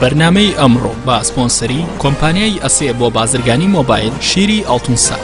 بەرنامەی ئەمڕۆ بە سپۆنسەری کۆمپانیای ئەسێ بۆ بازرگانی مۆبایل شیری ئاڵتونسا.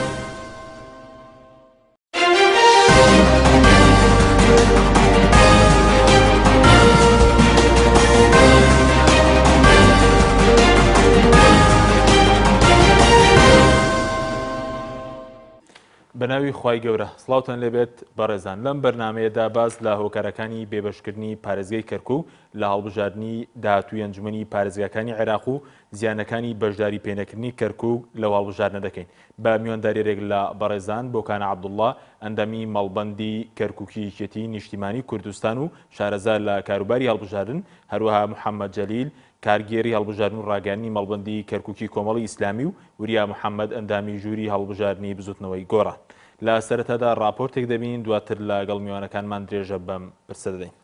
بەناوی خوای گەورە سڵاوتان لێبێت بەڕێزان لەم بەرنامەیەدا باس لە هۆکارەکانی بێبەشکردنی پارێزگای کەرکوک لە هەڵبژاردنی داهاتووی ئەنجومەنی پارێزگاکانی عێراق و زیانەکانی بەشداری پێنەکردنی کەرکوک لەو هەڵبژاردنە دەکەین بە میوانداریەرێک لە بەڕێزان بۆکانە عەبدوڵڵا ئەندامی مەڵبەندی کەرکوکی یەکێتی نیشتیمانی کوردستان و شارەزا لە کاروباری هەڵبژاردن هەروەها محەممەد جەلیل کارگێری هەڵبژاردن و ڕاگەیاندنی مەڵبەندی کەرکوکی کۆمەڵی ئیسلامی و وریا محەمەد ئەندامی ژووری هەڵبژاردنی بزوتنەوەی گۆڕان. لە سەرەتادا ڕاپۆرتێک دەبینین دواتر لە گەڵ میوانەکانمان درێژە بەم پرسە دەدەین.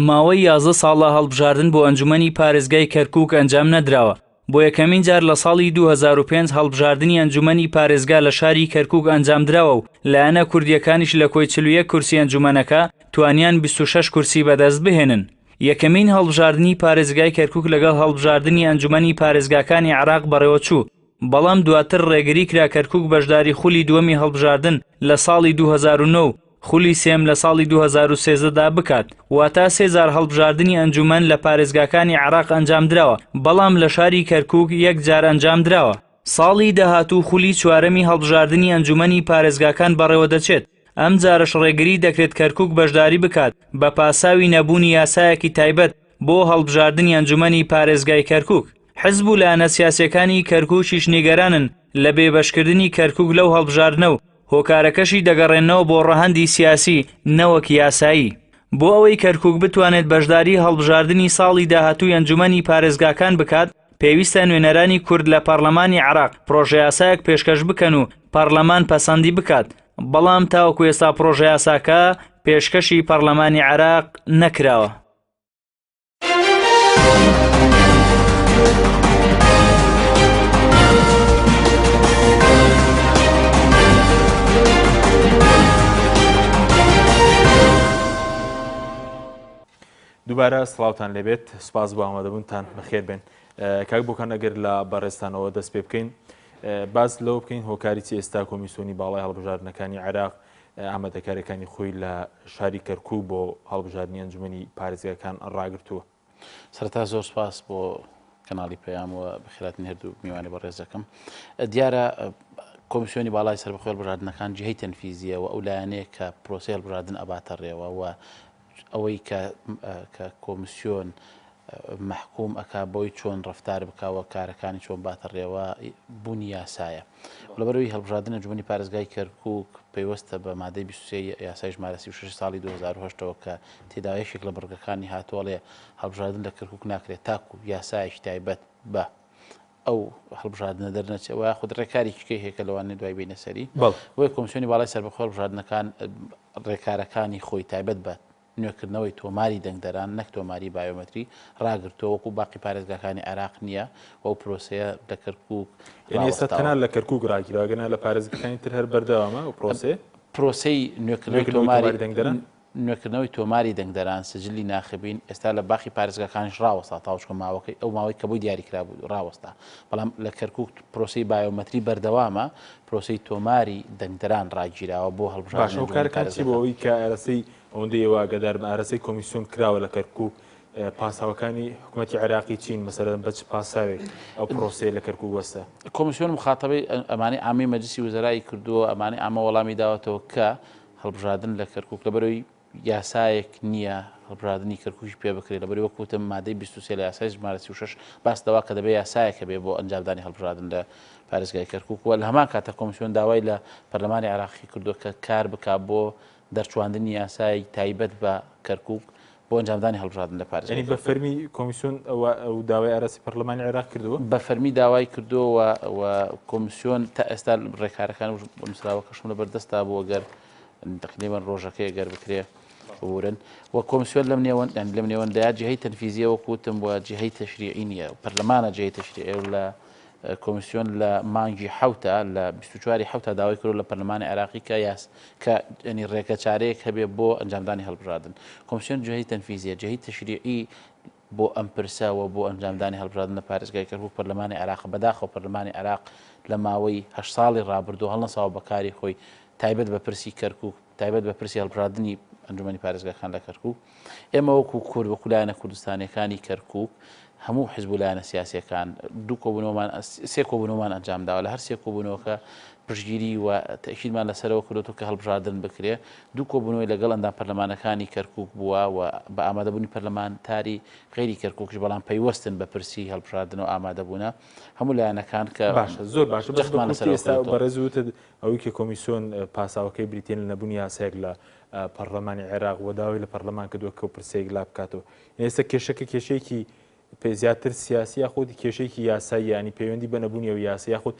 ماوەی 11 ساڵە هەڵبژاردن بۆ ئەنجومەنی پارێزگای کەرکوک ئەنجام نەدراوە، بۆ یەکەمین جار لە ساڵی 2005 هەڵبژاردنی ئەنجومەنی پارێزگا لە شاری کەرکوک ئەنجامدراوە و لایەنە کوردییەکانیش لە کۆی 41 کورسی ئەنجومەنەکە توانیان 26 کورسی بەدەست بهێنن. یەکەمین هەڵبژاردنی پارێزگای کەرکوک لەگەڵ هەڵبژاردنی ئەنجومەنی پارێزگاکانی عێراق بەڕێوەچوو، بەڵام دواتر ڕێگری کرا کەرکوک بەشداری خولی دووەمی هەڵبژاردن لە ساڵی 2009 و خولی سێم لە ساڵی 2013 دا بکات، واتا سێ جار هەڵبژاردنی ئەنجومەن لە پارێزگاکانی عێراق ئەنجامدراوە، بەڵام لە شاری کەرکوک یەک جار ئەنجامدراوە. ساڵی داهاتوو خولی چوارەمی هەڵبژاردنی ئەنجومەنی پارێزگاکان بەڕێوەدەچێت، ئەمجارەش ڕێگری دەکرێت کەرکوک بەشداری بکات بە پاساوی نەبوونی یاسایەکی تایبەت بۆ هەڵبژاردنی ئەنجومەنی پارێزگای کەرکوک. حزب و لایەنە سیاسیەکانی کەرکوکیش نیگەرانن لە بێبەشکردنی کەرکوک لەو هەڵبژاردنە و هۆکارەکەشی دەگەڕێننەوە بۆ ڕەهەندی سیاسی نەوەک یاسایی. بۆ ئەوەی کەرکوک بتوانێت بەشداری هەڵبژاردنی ساڵی داهاتووی ئەنجومەنی پارێزگاکان بکات، پێویستە نوێنەرانی کورد لە پەڕلەمانی عێراق پڕۆژەیاسایەک پێشکەش بکەن و پەڕلەمان پەسەندی بکات، بەڵام تاوەکو ئێستا پڕۆژەیاساکە پێشکەشی پەڕلەمانی عێراق نەکراوە. دووبارە سڵاوتان لێبێت سوپاس بۆ ئامادەبوونتان بەخێر بێن کاک بۆکان ئەگەر لە بەڕێزتانەوە دەست پێ بکەین باس لەوە بکەین هۆکاری چی ئێستا کۆمیسیۆنی باڵای هەڵبژاردنەکانی عێراق ئامادەکاریەکانی خۆی لە شاری کەرکوک بۆ هەڵبژاردنی ئەنجومەنی پارێزگاکان ڕاگرتووە. سەرەتا زۆر سپاس بۆ کەناڵی پەیام و بەخێراتنی هەردوو میوانی بەڕێزەکەم. دیارە کۆمیسیۆنی باڵای سەربەخۆی هەڵبژاردنەکان جیهەی تەنفیزیە و ئەو لایەنەیە کە پرۆسەی هەڵبژاردن ئەباتە ڕێوە و ئەوەی کە کە کۆمیسیۆن مەحکوم ئەکا بەوەی چۆن ڕەفتار بکا و کارەکانی چۆن باتە ڕێوە بوونی یاسایە. لەبەرئەوەی هەڵبژاردن ئەنجومەنی پارێزگای کەرکوک پەیوەستە بە مادەی 23 یاسای ژمارە 36 ساڵی 2008ەوە کە تێدا یەکێک لە بڕگەکانی هاتووە ئەڵێ هەڵبژاردن لە کەرکوک ناکرێت تاکو یاسایەکی تایبەت بە ئەو هەڵبژاردنە دەرنەچێت و یاخود ڕێکارێکی کەی هەیە کە لەوانەیە دوای بینە سەری بۆیە کۆمسیۆنی باڵای سەربەخۆی هەڵبژاردنەکان ڕێکارەکانی خۆی تایبەت بە نوێکردنەوەی تۆماری دەنگدەران نەک تۆماری بایۆمەتری ڕاگرتووە وەکو باقی پارێزگاکانی عێراق نییە و ئەو پرۆسەیە لە کەرکوک یعنی ئێستا تەنها لە کەرکوک ڕاگیراوە گەنا لە پارێزگاکانی تر هەر بەردەوامە ئەو پرۆسەیە؟ پرۆسەی نوێکردنەوەی تۆماری دەنگدەران نوێکردنەوەی تۆماری دەنگدەران، سجلی ناخبین، ئێستا لە باقی پارێزگاکانیش ڕاوەستا تاوچکە ماوەکەی ئەو ماوەی کە بۆی دیاری کرابوو ڕاوەستا، بەڵام لە کەرکوک پرۆسەی بایۆمەتری بەردەوامە، پرۆسەی تۆماری دەنگدەران ڕاگیراوە بۆ هەڵبژاردنی باشە هۆکارەکان چی بۆ ئەوەی کە ئارەسەی ئەوەندەی ئێوە ئاگادار بن ئارەسەی کۆمیسیۆن کراوە لە کەرکوک پاساوەکانی حکومەتی عێراقی چین مەسەلەن بە چ پاساوێک ئەو پرۆسەیە لە کەرکوک وەستا؟ کۆمیسیۆن مخاتەبەی ئەمانەی عامەی مەجلسی وزەرای کردووە، ئەمانەی عامە وەڵامی داوەتەوە کە هەڵبژاردن لە کەرکوک لەبەرئەوەی یاسایەک نییە هەڵبژاردنی کەرکوکی پێ بکرێت لەبەرئەوەی وەک وتم مادەی 23 لە یاسای ژمارە 36 باس لەوە کە دەبێت یاسایەک هەبێ بۆ ئەنجامدانی هەڵبژاردن لە پارێزگای کەرکوک و لە هەمان کاتە کۆمیسیۆن داوای لە پەرلەمانی عێراقی کردووە کە کار بکا بۆ دەرچواندنی یاسای تایبەت بە کەرکوک بۆ ئەنجامدانی هەڵبژاردن لە پارێزگای یانی بە فەرمی کۆمیسیۆن ئەوە ئەو داوای ئاراسی پەرلەمانی عێراق کردووە؟ بە فەرمی داوای کردووە و و کۆمیسیۆن تا ئێستا ڕێکارەکان و نووسراوەکەشم لە بەردەستا بوو گەر تقریبا ڕۆژەکەی گەر بکرێ ببورن و کۆمیسیۆن لەم نێوەند یانی لەم نێوەندەیا جیهەی تەنفیزیە وەکو وتم و جیهەی تەشریعی نییە پەرلەمانە جیهەی تەشریعی و لە کۆمیسیۆن لە مانگی حەوتا لە 24 حەوتا داوای کردو لە پەرلەمانی عێراقی کە یاس کە ینی ڕێگە چارەیەک هەبێ بۆ ئەنجامدانی هەڵبژاردن. کۆمیسیۆن جهەی تەنفیزیە، جهەی تەشریعی بۆ ئەم پرسە و بۆ ئەنجامدانی هەڵبژاردن لە پارێزگای کەرکوک پەرلەمانی عێراقە، بەداخەوە پەرلەمانی عێراق لە ماوەی هەشت ساڵی ڕابردوو هەڵنەساوە بە کاری خۆی تایبەت بە پرسی کەرکوک، تایبەت بە پرسی هەڵبژاردنی ئەنجومەنی پارێزگاکان لە کەرکوک. ئێمە وەکو کورد، وەکو لایەنە کوردستانیەکانی کەرکوک، هەموو حزب و لایەنە سیاسیەکان دوو کۆبوونەوەمان سێ کۆبوونەوەمان ئەنجام داوە لە هەر سێ کۆبوونەوەکە پشتگیری و تەئکیدمان لەسەرەوە کردووە کە هەڵبژاردن بکرێ دوو کۆبوونەوەی لەگەڵ ئەندام پەرلەمانەکانی کەرکوک بووە و بە ئامادەبوونی پەرلەمانتاری غەیری کەرکوکیش بەڵام پەیوەستن بە پرسی هەڵبژاردنەوە ئامادەبوونە هەموو لایەنەکان کە باشە زۆر باشە بەس بە جەختمان کورتی لەسەرەوە ئێستا کردووەتەوە. بەڕێز وتت ئەوەی کە کۆمیسیۆن پاساوەکەی بریتییە لە نەبوونی یاسایەک لە پەڕلەمانی عێراق و داوای لە پەڕلەمان کردووە کە ئەو پرسە یەکلا بکاتەوە. ئێستا کێشەکە کێشەیەکی زیاتر سیاسی یاخود کێشەیەکی یاسایی ینی پەیوەندی بە نەبوونی ئەو یاسا یاخود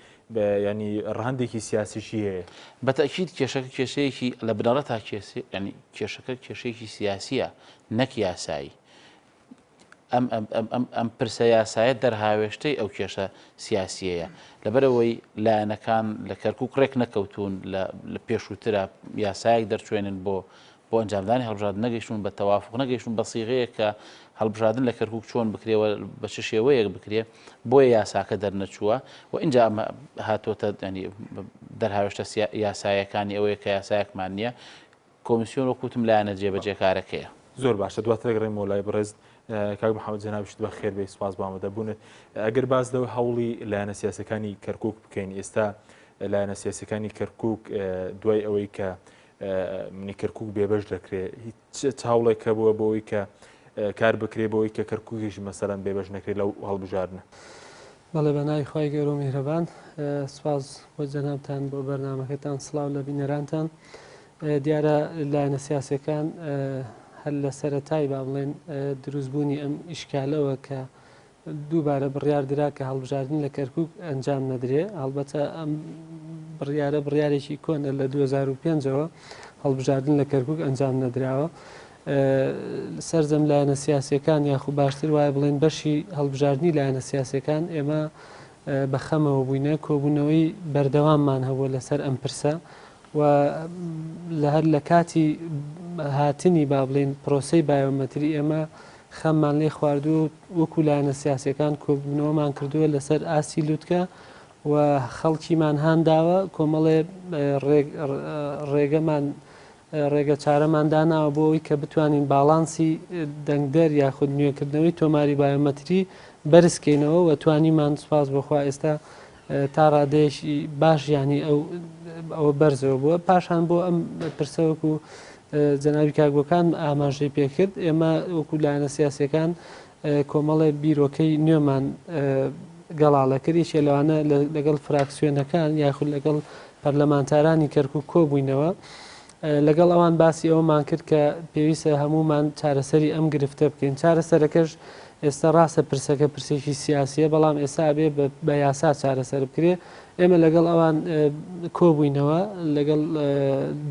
ینی ڕەهەندێکی سیاسیشی هەیە؟ بە تەئکید کێشەکە کێشەیەکی لە بنەڕەتا کێشەی ینی کێشەکە کێشەیەکی سیاسیە نەک یاسایی. ئەم ئەم ئەم ئەم ئەم پرسە یاسایە دەرهاوێشتەی ئەو کێشە سیاسیەیە. لەبەرئەوەی لایەنەکان لە کەرکوک ڕێک نەکەوتوون لە لە پێشووترا یاسایەک دەرچوێنن بۆ بۆ ئەنجامدانی هەڵبژاردن نەگەیشتوون بە تەوافوق نەگەیشتوون بە سیغەیەک کە هەڵبژاردن لە کەرکوک چۆن بکرێ و بە چ شێوەیەک بکرێ بۆیە یاساکە دەرنەچووە و ئینجا ئەمە هاتۆتە ینی دەرهاوێشتە یاسایەکانی ئەوەیە کە یاسایەکمان نییە کۆمیسیۆن وەک وتم لایەنە جێبەجێکارەکەیە. زۆر باشە دواتر دەگەڕێمەوە لای بەڕێز کاک محەممەد جەنابیشت بە خێر بێی سپاس بۆ ئامادەبوونت ئەگەر باس لەو هەوڵی لایەنە سیاسەکانی کەرکک بکەین ئێستا لایەنە سیاسەکانی کەرکک دوای ئەوەی کە منی کەرکک بێبەش دەکرێت هیچ هەوڵێک هەبووە بۆ ئەوەی کە کار بکرێ بۆ ئەوەی کە کەرکوکیش مەسەلەن بێبەش نەکرێت لەو هەڵبژاردنە؟ بەڵێ بە ناوی خوای گەورە و میهرەبان سوپاس بۆ جەنابتان بۆ بەرنامەکەتان سڵاو لە بینەرانتان دیارە لایەنە سیاسەکان هەر لە سەرەتای با بڵێن دروستبوونی ئەم ئیشکالەوە کە دووبارە بڕیار درا کە هەڵبژاردن لە کەرکوک ئەنجام نەدرێ، هەڵبەتە ئەم بڕیارە بڕیارێکی کۆنە لە 2005 ەوە هەڵبژاردن لە کەرکوک ئەنجام نەدراوە. سەرجەم لایەنە سیاسیەکان یاخو باشتر وایە بڵێن بەشی هەڵبژاردنی لایەنە سیاسیەکان ئێمە بە خەمەوە بووینە، کۆبوونەوەی بەردەواممان هەبووە لەسەر ئەم پرسە و لە هەر لە کاتی هاتنی با بڵێین پرۆسەی بایۆمەتری ئێمە خەممان لێ خواردووە و وەکو لایەنە سیاسیەکان کۆبوونەوەمان کردووە لەسەر ئاستی لوتکە و خەڵکیمان هانداوە کۆمەڵێ ڕێگەمان ڕێگە چارەمان داناوە بۆ ئەوەی کە بتوانین باڵانسی دەنگدەر یاخود نوێکردنەوەی تۆماری بایۆمەتری بەرزکەینەوە و توانیمان سوپاس بۆخوا ئێستا تا ڕادەیەکی باش یانی ئەو ئەوە بەرزەوە بووە پاشان بۆ ئەم پرسە وەکو جەنابی کاک بۆکان ئاماژەی پێکرد ئێمە وەکو لایەنە سیاسیەکان کۆمەڵێ بیرۆکەی نوێمان گەڵاڵە کرد یەکێ لەوانە لەگەڵ فراکسیۆنەکان یاخود لەگەڵ پەرلەمانتارانی کەرکک کۆبووینەوە لەگەڵ ئەوان باسی ئەوەمان کرد کە پێویستە هەموومان چارەسەری ئەم گرفتە بکەین، چارەسەرەکەش ئێستا ڕاستە پرسەکە پرسێکی سیاسییە، بەڵام ئێستا ئەبێ بە یاسا چارەسەر بکرێ، ئێمە لەگەڵ ئەوان کۆبووینەوە، لەگەڵ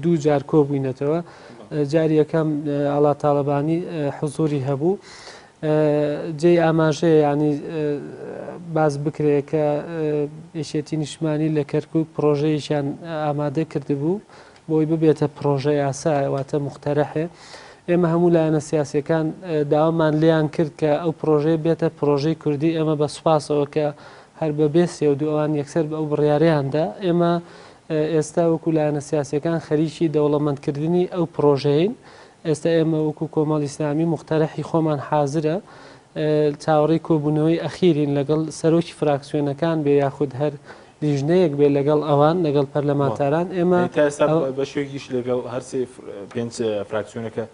دوو جار کۆبووینەتەوە، جاری یەکەم ئاڵا تاڵەبانی حزوری هەبوو، جێی ئاماژەیە یانی باس بکرێ کە یەکێتی نیشتمانی لە کەرکوک پڕۆژەیەکیان ئامادە کردبوو، بۆی ببێتە پڕۆژە یاسا واتە موقتەرەحێ، ئێمە هەموو لایەنە سیاسیەکان داوامان لێیان کرد کە ئەو پڕۆژەیە بێتە پڕۆژەی کوردی، ئێمە بە سوپاسەوە کە هەر بە بێ سێ و دوو ئەوان یەکسەر ئەو بڕیارەیان دا، ئێمە ئێستا وەکو لایەنە سیاسیەکان خەریکی دەوڵەمەندکردنی ئەو پڕۆژەیەین، ئێستا ئێمە وەکو کۆمەڵی ئیسلامی موقتەرەحی خۆمان حازرە، چاوەڕێی کۆبوونەوەی ئەخیرین لەگەڵ سەرۆکی فراکسیۆنەکان بێ یاخود هەر لیژنەیەک بێ لەگەڵ ئەوان، لەگەڵ پەرلەمانتاران، ئێمە. تا ئێستا بەشێکیش لەگەڵ هەرسێ پێنج فراکسیۆنەکە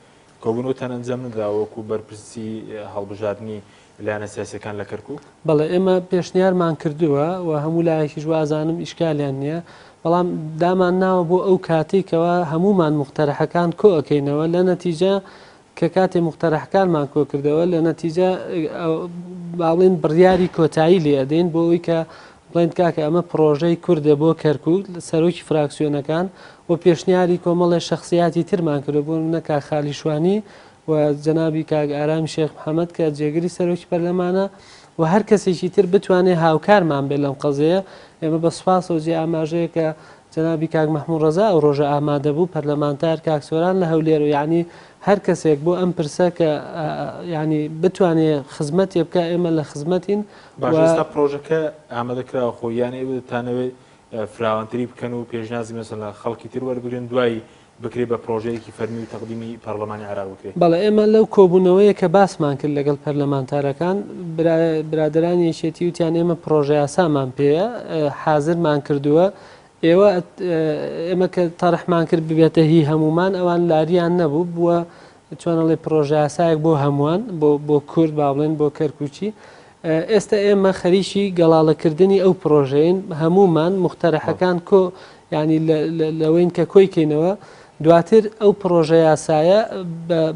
کۆبوونەوەتان ئەنجام نەدراوە وەکو بەرپرسی هەڵبژاردنی لایەنە سیاسیەکان لە کەرکوک؟ بەڵێ ئێمە پێشنیارمان کردووە و هەموو لایەکیش وازانم ئیشکالیان نییە، بەڵام دامان ناوە بۆ ئەو کاتەی کەوا هەموومان موقتەرەحەکان کۆ ئەکەینەوە لە نەتیجە کە کاتێ موقتەرەحەکانمان کۆ کردەوە لە نەتیجە با بڵێین بڕیاری کۆتایی لێ ئەدەین بۆ ئەوەی کە بڵێن کاکە ئەمە پڕۆژەی کوردە بۆ کەرکوک سەرۆکی فراکسیۆنەکان و پێشنیاری کۆمەڵێ شەخسیاتی ترمان کردو بۆ نمونە کاک خالی شوانی و جەنابی کاک ئارامی شێخ محەمەد کە جێگری سەرۆکی پەرلەمانە. و هەر کەسێکی تر بتوانێ هاوکارمان بێت لەم قەزیەیە ئێمە بە سوپاسەوە جێ ئاماژەیە کە جەنابی کاک مەحموود ڕەزا ئەو ڕۆژە ئامادە بوو پەرلەمانتار کاک سۆران لە هەولێر و یانی هەر کەسێک بۆ ئەم پرسە کە یانی بتوانێ خزمەتێ بکا ئێمە لە خزمەتین باشە ئێستا پڕۆژەکە ئامادە کراوە خۆ یان ئێوە دەتانەوێت فراوانتری بکەن و پێشنیازی مەسەلەن خەڵکی تر وەربگرن دوایی بکرێت بە پڕۆژەیەکی فەرمی و تەقدیمی پەڕلەمانی عێراق بکرێت؟ بەڵێ ئێمە لەو کۆبوونەوەیە کە باسمان کرد لەگەڵ پەرلەمانتارەکان برادەرانی یەکێتی وتیان ئێمە پڕۆژەیاسامان پێیە حازرمان کردووە ئێوە ئێمە کە تەرحمان کرد ببێتە هی هەمومان ئەوان لاریان نەبوو بووە چۆن ئەڵێ پڕۆژەیاسایەک بۆ هەمووان بۆ بۆ کورد با بڵێن بۆ کەرکوکی ئێستا ئێمە خەریکی گەڵاڵەکردنی ئەو پڕۆژەین هەمومان مختەرەحەکان کۆ ینی لەوەین کە کۆی کەینەوە دواتر ئەو پڕۆژە یاسایە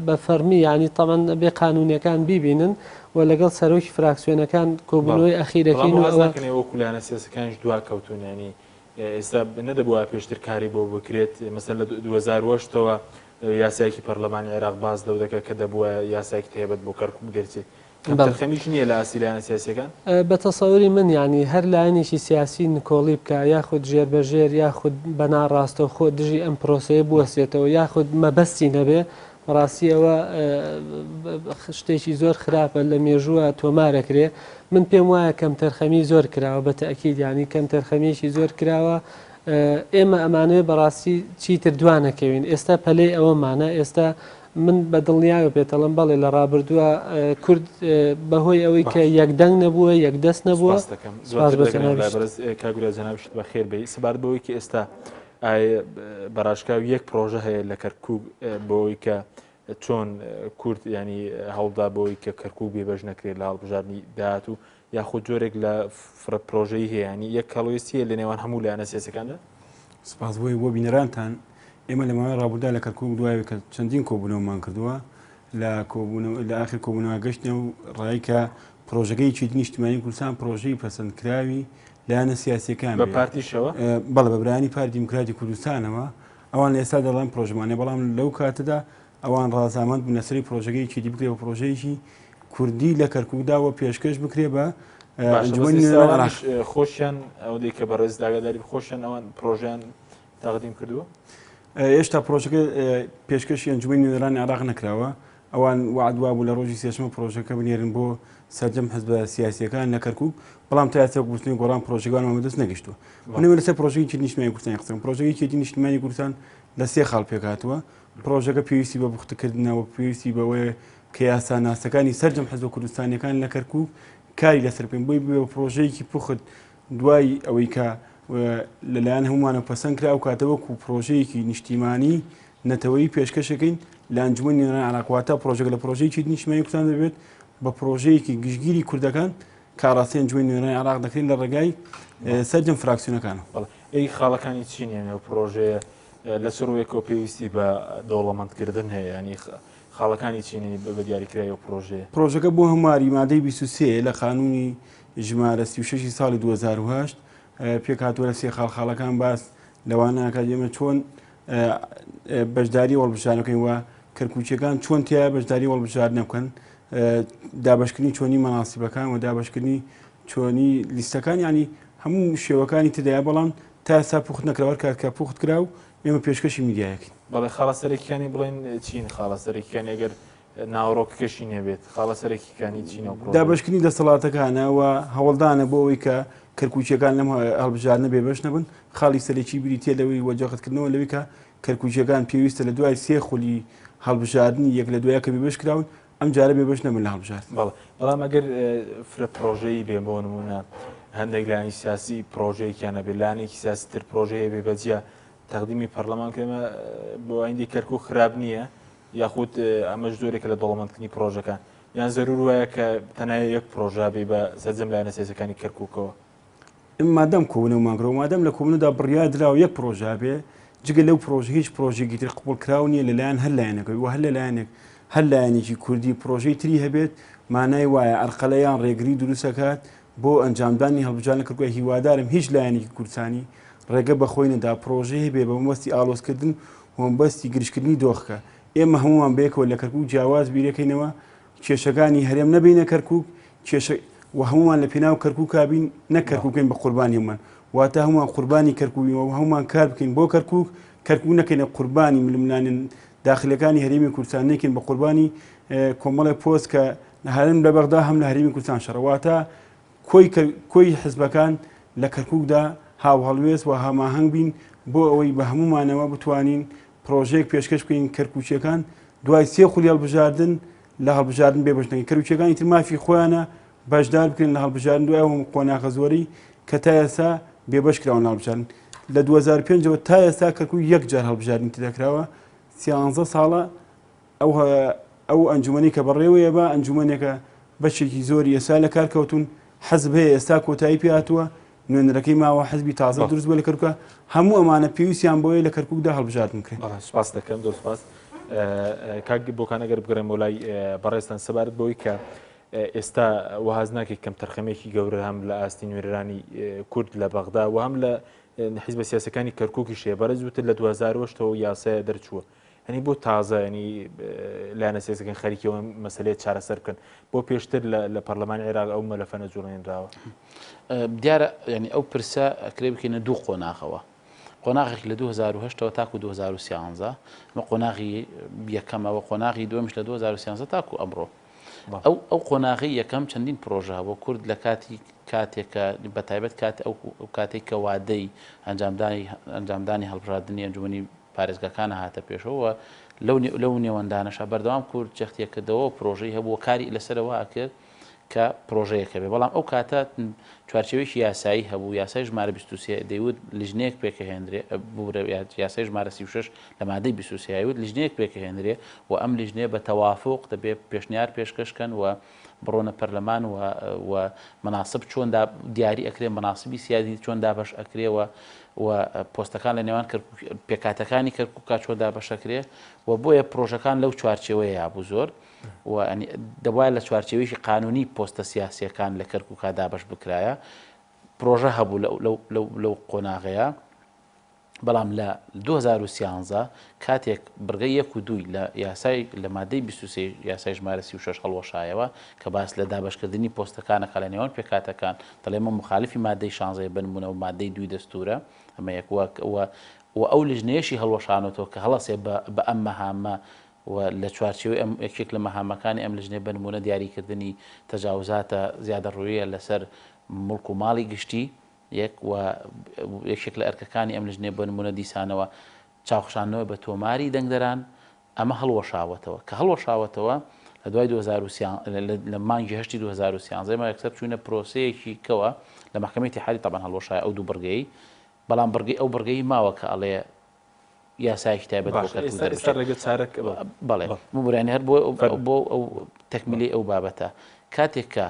بە فەرمی ینی تەمان بێ قانونەکان بیبینن و لەگەڵ سەرۆکی فراکسیۆنەکان کۆبوونەوەی ئەخیرەکەین و ئەوە وەکو لایەنە سیاسەکانیش دوا کەوتون ینی ئێستا نەدەبووە پێشتر کاری بۆ بکرێت مەسەلەن لە 2008ەوە یاسایەکی پەرلەمانی عێراق باس لەو دەکات کە دەبووە یاسایەکی تایبەت بۆ کەرکوک دەرچێت کەمتەرخەمیش نییە لە ئاستی لایەنە سیاسییەکان؟ بە تەسەوری من یانی هەر لایەنێکی سیاسی نکۆڵی بکا یاخود ژێربەژێر یاخود بە ناڕاستەوخۆ دژی ئەم پرۆسەیە بوەستێتەوە یاخود مەبەستی نەبێ بەڕاستی ئەوە شتێکی زۆر خراپە لە مێژووە تۆمارەکرێ من پێم وایە کەمتەرخەمی زۆر کراوە بە تەئکید یانی کەمتەرخەمیەکی زۆر کراوە ئێمە ئەمانەوێ بەڕاستی چیتر دوانەکەوین ئێستا پەلەی ئەوەمانە ئێستا من بە دڵنیایەوە پێتەڵم بەڵێ لە ڕابردووە کورد بەهۆی ئەوەی کە یەکدەنگ نەبووە یەکدەست نەبووە سپاس بۆ جەنابیشت. کاک وریا جەنابیشت بەخێر بێی سەبارەت بەوەی کە ئێستا بەڕاشکاو یەک پرۆژە هەیە لە کەرکوک بۆی کە چۆن کورد ینی هەوڵدا بۆی کە کەرکوک بێبەش نەکرێت لە هەڵبژاردنی داهاتوو یاخود جۆرێک لە فرە پرۆژەی هەیە ینی یەک هەڵوێستی هەیە لە نێوان هەموو لایەنە سیاسەکاندا؟ سپاس بۆی بۆ بینەرانتان ئێمە لە ماوەی ڕابردوودا لە کەرکوک دوای کە چەندین کۆبوونەوەمان کردووە لە کۆبوونەوە لە ئاخر کۆبوونەوە گەشتنە و ڕای کە پرۆژەکەی یەکێتی نیشتیمانی کوردستان پرۆژەی پەسەندکراوی لایەنە سیاسیەکان بە پارتیشەوە بەڵێ بە برایانی پارتی دیموکراتی کوردستانەوە ئەوان لە ئێستا دەڵێن پرۆژەمانە بەڵام لەو کاتەدا ئەوان ڕازامەند بوون لەسەری پرۆژەکەی یەکێتی بکرێ بە پرۆژەیەکی کوردی لە کەرکوکدا و پێشکەش بکرێ بە ئەنجومەنی نوێنەران عێراق. خۆشیان ئەوەی کە بەڕێز ئاگاداری خۆشیان ئەوان پرۆژیان تەقدیم کردووە؟ هێشتا پرۆژەکە پێشکەشی ئەنجومەنی نوێنەرانی عێراق نەکراوە ئەوان وعد وابوو لە ڕۆژی سێشەممە پرۆژەکە بنێرن بۆ سەرجەم حزبە سیاسیەکان لە کەرکوک بەڵام تا ئێستا بزووتنەوەی گۆڕان پرۆژەکانمان بەدەست نەگەیشتووە من لەسەر پرۆژەی یەکێتی نیشتمانی کوردستان قسەم پرۆژەی یەکێتی نیشتمانی کوردستان لە سێ خاڵ پێکهاتووە پرۆژەکە پێویستی بە پوختەکردنەوە پێویستی بەوەیە کە یاساناسەکانی سەرجەم حزبە کوردستانیەکان لە کەرکوک کاری لەسەر بکەن بۆی ببێ بە پرۆژەیەکی پوخت دوای ئەوەی کە لەلایەن هەمومانە پەسەند کرا ئەو کاتە وەکو پرۆژەیەکی نیشتیمانی نەتەوەیی پێشکەشەکەین لە ئەنجومەنی نوێنەران عێراق واتە پرۆژەکە لە پرۆژەیەکی نیشتیمانی کوردستان دەبێت بە پرۆژەیەکی گشتگیری کوردەکان کە ئاراستەی ئەنجومەنی نوێنەرانی عێراق دەکرێن لە ڕێگای سەرجەم فراکسیۆنەکانەوە. بەڵێ ئەی خاڵەکانی چین یان ئەو پرۆژەیە لە چ ڕوویەکەوە پێویستی بە دەوڵەمەندکردن هەیە ینی خاڵەکانی چینی بە دیاریکراوی ئەو پرۆژەیە؟ پرۆژەکە بۆ هەمواری مادەی 23 لە قانونی ژمارە 36 ساڵی 2008 پێکهاتووە لە سێ خاڵ خاڵەکان باس لەوانە ئەکات ئێمە چۆن بەشداری هەڵبژاردن بکەین و کەرکوچیەکان چۆن تیا بەشداری هەڵبژاردنە بکەن دابشکردنی چۆنی مەناسیبەکان و دابشکردنی چۆنی لیستەکان ینی هەموو شێوەکانی تدایە بەڵام تا ئێستا پوخت نەکراوە کات کە پوخت کرا و ئێمە پێشکەشی میدیایەکەین. بەڵێ خاڵە سەرەکیانی بڵێن چین خاڵە سەرەکیانی ئەگەر ناوەڕۆکەکەشی نەبێت خاڵە سەرەکیەکانی چین ئەو پرۆژەیە؟ دابەشکردنی دەسەڵاتەکانە و هەوڵدانە بۆ ئەوەی کە کەرکوکییەکان لەم هەڵبژاردنە بێبەش نەبن، خاڵی سەرەکی بریتییە لەوەی و جەختکردنەوە لەوەی کە کەرکوکییەکان پێویستە لە دوای سێ خولی هەڵبژاردنی یەک لە دوای کە بێبەش کراون ئەم جارە بێبەش نەبن لە هەڵبژاردن. بەڵێ بەڵام ئەگەر فرە پرۆژەیی بێ بۆ نموونە هەندێک لایەنی سیاسی پرۆژەیەکیان هەبێ لایەنێکی سیاسی تر پرۆژەی هەبێ بە جیا تەقدیمی پەرلەمان کرێ ئەمە بۆ ئایندەی کەرکوک خراپ نییە؟ یاخود ئەمەش جۆرێکە لە دەوڵەمەندکردنی پرۆژەکان یان زەرور وایە کە تەنها یەک پرۆژە بێ بە سەرجەم لایەنە سیاسیەکانی کەرکوکەوە؟ ئێمە مادەم کۆبوونەوەمان کردووە، مادەم لە کۆبوونەوەدا بڕیار دراوە یەک پرۆژە هەبێ، جگە لەو پرۆژە هیچ پرۆژەیەکی تر قبوڵکراو نییە لەلایەن هەر لایەنێکەوە و هەر لەلایەنێک هەر لایەنێکی کوردی پرۆژەی تری هەبێت مانای وایە عەرقەلە یان ڕێگری دروست ئەکات بۆ ئەنجامدانی هەڵبژاردن لە کەرکوک هیوادارم هیچ لایەنێکی کوردستانی ڕێگە بە خۆی نەدا پرۆژەی هەبێ بە مەبەستی ئاڵۆزکردن و مەبەستی گرژکردنی دۆخەکە ئێمە هەموومان بەیەکەوە لە کەرکوک جیاواز بیرەکەینەوە کێشەکانی هەرێم نەبینە کەرکوک کێشە و هەموومان لە پێناو کەرکووکا بین نەک کەرکووک بکەین بە قوربانی هەموومان واتە هەمووان قوربانی کەرکووک بین و هەموومان کار بکەین بۆ کەرکووک کەرکووک نەکەینە قوربانی ململانێ داخلیەکانی هەرێمی کوردستان نەکەین بە قوربانی کۆمەڵێک پۆست کە هەرم لە بەغدا هەم لە هەرێمی کوردستان شەڕە واتە کۆی کۆی حزبەکان لە کەرکووکدا هاوهەڵوێست و هەماهەنگ بین بۆ ئەوەی بە هەموومانەوە بتوانین پرۆژەیەک پێشکەش بکەین کەرکووکیەکان دوای سێ خولی هەڵبژاردن لە هەڵبژاردن بێبەش نەکەین. کەرکووکیەکانی تر مافی خۆیانە بەشدار بکرێن لە هەڵبژاردن دوای ئەو قۆناغە زۆرەی کە تا ئێستا بێبەش کراون لە هەڵبژاردن. لە 2005ەوە تا ئێستا کەرکووک یەک جار هەڵبژاردنی تێدا کراوە، سیانزە ساڵە ئەو ئەو ئەنجومەنەی کە بەڕێوەیە بە ئەنجومەنێکە بەشێکی زۆری ئێستا لە کار کەوتون، حزب هەیە ئێستا کۆتایی پێ هاتووە، نوێنەرەکەی ماوە، حزبی تازە دروست بووە لە کەرکووکا، هەموو ئەمانە پێویستیان بەوەیە لە کەرکووکدا هەڵبژاردن بکرێن. بەڵێ سوپاست دەکەم، زۆر سوپاس. کاک بۆکان ئەگەر بگەڕێمەوە لای بەڕێزتان سەبارەت بەوەی کە ئێستا وەهاز ناکەی کەمتەرخەمییەکی گەورە هەم لە ئاستی نوێنەرانی کورد لە بەغدا و هەم لە حیزبە سیاسەکانی کەرکووکیش هەیە، بەڕێز وتت لە 2008ەوە یاسایە دەرچووە، یانی بۆ تازە ینی لایەنە سیاسەکان خەریکی ئەو مەسەلەیە چارەسەر بکەن بۆ پێشتر لە پەرلەمانی عێراق ئەو مەلەفە نەجوڵێنراوە؟ دیارە ینی ئەو پرسە ئەکرێ بکەینە دوو قۆناغەوە قۆناغێک لە 2008ەوە تاکو 2013 ئەمە قۆناغی یەکەمەوە قۆناغی دووەمیش لە 2013 تاکو ئەمڕۆ ئەو ئەو قۆناغی یەکەم چەندین پرۆژە هەبوو کورد لە کاتی کاتێکە بە تایبەت کات ئەو کاتێک کە وادەی ئەنجامدانی ئەنجامدانی هەڵبژاردنی ئەنجومەنی پارێزگاکانە هاتە پێشەوە و لەو لەو نێوەندانەشا بەردەوام کورد جەختی کردەوە و پرۆژەی هەبوو و کاری لەسەرەوە ئەکرد کە پرۆژەیەک هەبێ بەڵام ئەو کاتە چوارچێوەیەکی یاسایی هەبوو یاسای ژمارە 23 دەیوت لیژنەیەک پێکەهێنرێ بورە یاسای ژمارە 36 لە مادەی 23 یوت لیژنەیەک پێکەهێنرێ و ئەم لیژنەیە بە تەوافق دەبێ پێشنیار پێشکەش کەن و بڕۆنە پەرلەمان و و مناسب چۆن دیاری ئەکرێ مناسبی سیادی چۆن دابەش ئەکرێ و و پۆستەکان لە نێوان کەرکوک پێکهاتەکانی کەرکوکا چۆن دابەشەکرێ و بۆیە پرۆژەکان لەو چوارچێوەیە بوو زۆر و دەبوایە لە چوارچێوەیەکی قانونی پۆستە سیاسیەکان لە کەرکوکا دابەش بکرایە پرۆژە هەبوو لەو قۆناغەیە بەڵام لە 2013 کاتێک بڕگەی یەک و دووی لە یاسای لە مادەی 23 یاسای ژمارە 36 هەڵوەشایەوە کە باس لە دابەشکردنی پۆستەکانەکە لە نێوان پێکهاتەکان دەڵێ ئەمە موخالیفی مادەی شانزەیە بە نموونە و مادەی دووی دەستوورە ئەمە یەک و و و ئەو لیژنەیەشی هەڵوەشانۆتەوە کە هەڵەسێ بە بە ئەم مەهامە و لە چوارچێوەی ئەم یەکێک لە مەهامەکانی ئەم لیژنەیە بە نموونە دیاریکردنی تەجاوزاتە زیادەڕۆییە لەسەر موڵک و ماڵی گشتی یەک و یەکێک لە ئەرکەکانی ئەم لیژنەیە بە نموونە دیسانەوە چاوخشاندنەوە بە تۆماری دەنگدەران ئەمە هەڵوەشاوەتەوە، کە هەڵوەشاوەتەوە لە دوای 2013 لە مانگی هەشتی 2013 ئێمە یەکسەر چووینە پرۆسەیەکی کەوە لە مەحکەمەی ئیتیحادی تەبعەن هەڵوەشایە ئەو دوو بڕگەی بەڵام بڕگەی ئەو بڕگەی ماوە کە ئەڵێ یاسایەکی تایبەت بۆ باشە کەرکوک ئێستا ئێستا دەربچێت ڕێگە چارە کە بەڵێ بەڵێ بەڵێ ببورە یانی هەر بۆ فەرموو. بۆ ئەو تەکمیلەی ئەو بابەتە کاتێک کە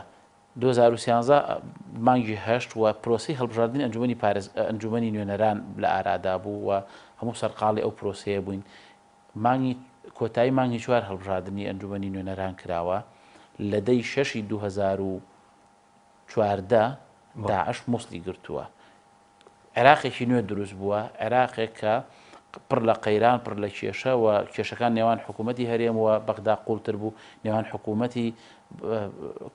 2013 مانگی هەشت و پرۆسەی هەڵبژاردنی ئەنجومەنی پارێز ئەنجومەنی نوێنەران لە ئارادا بوو و هەموو سەرقاڵی ئەو پرۆسەیە بووین مانگی کۆتایی مانگی چوار هەڵبژاردنی ئەنجومەنی نوێنەران کراوە، لە دەی شەشی 2014 داعش موسڵی گرتووە. عێراقێکی نوێ دروست بووە، عێراقێک کە پڕ لە قەیران، پڕ لە کێشە و کێشەکان نێوان حکوومەتی هەرێم و بەغدا قوڵتر بوو، نێوان حکوومەتی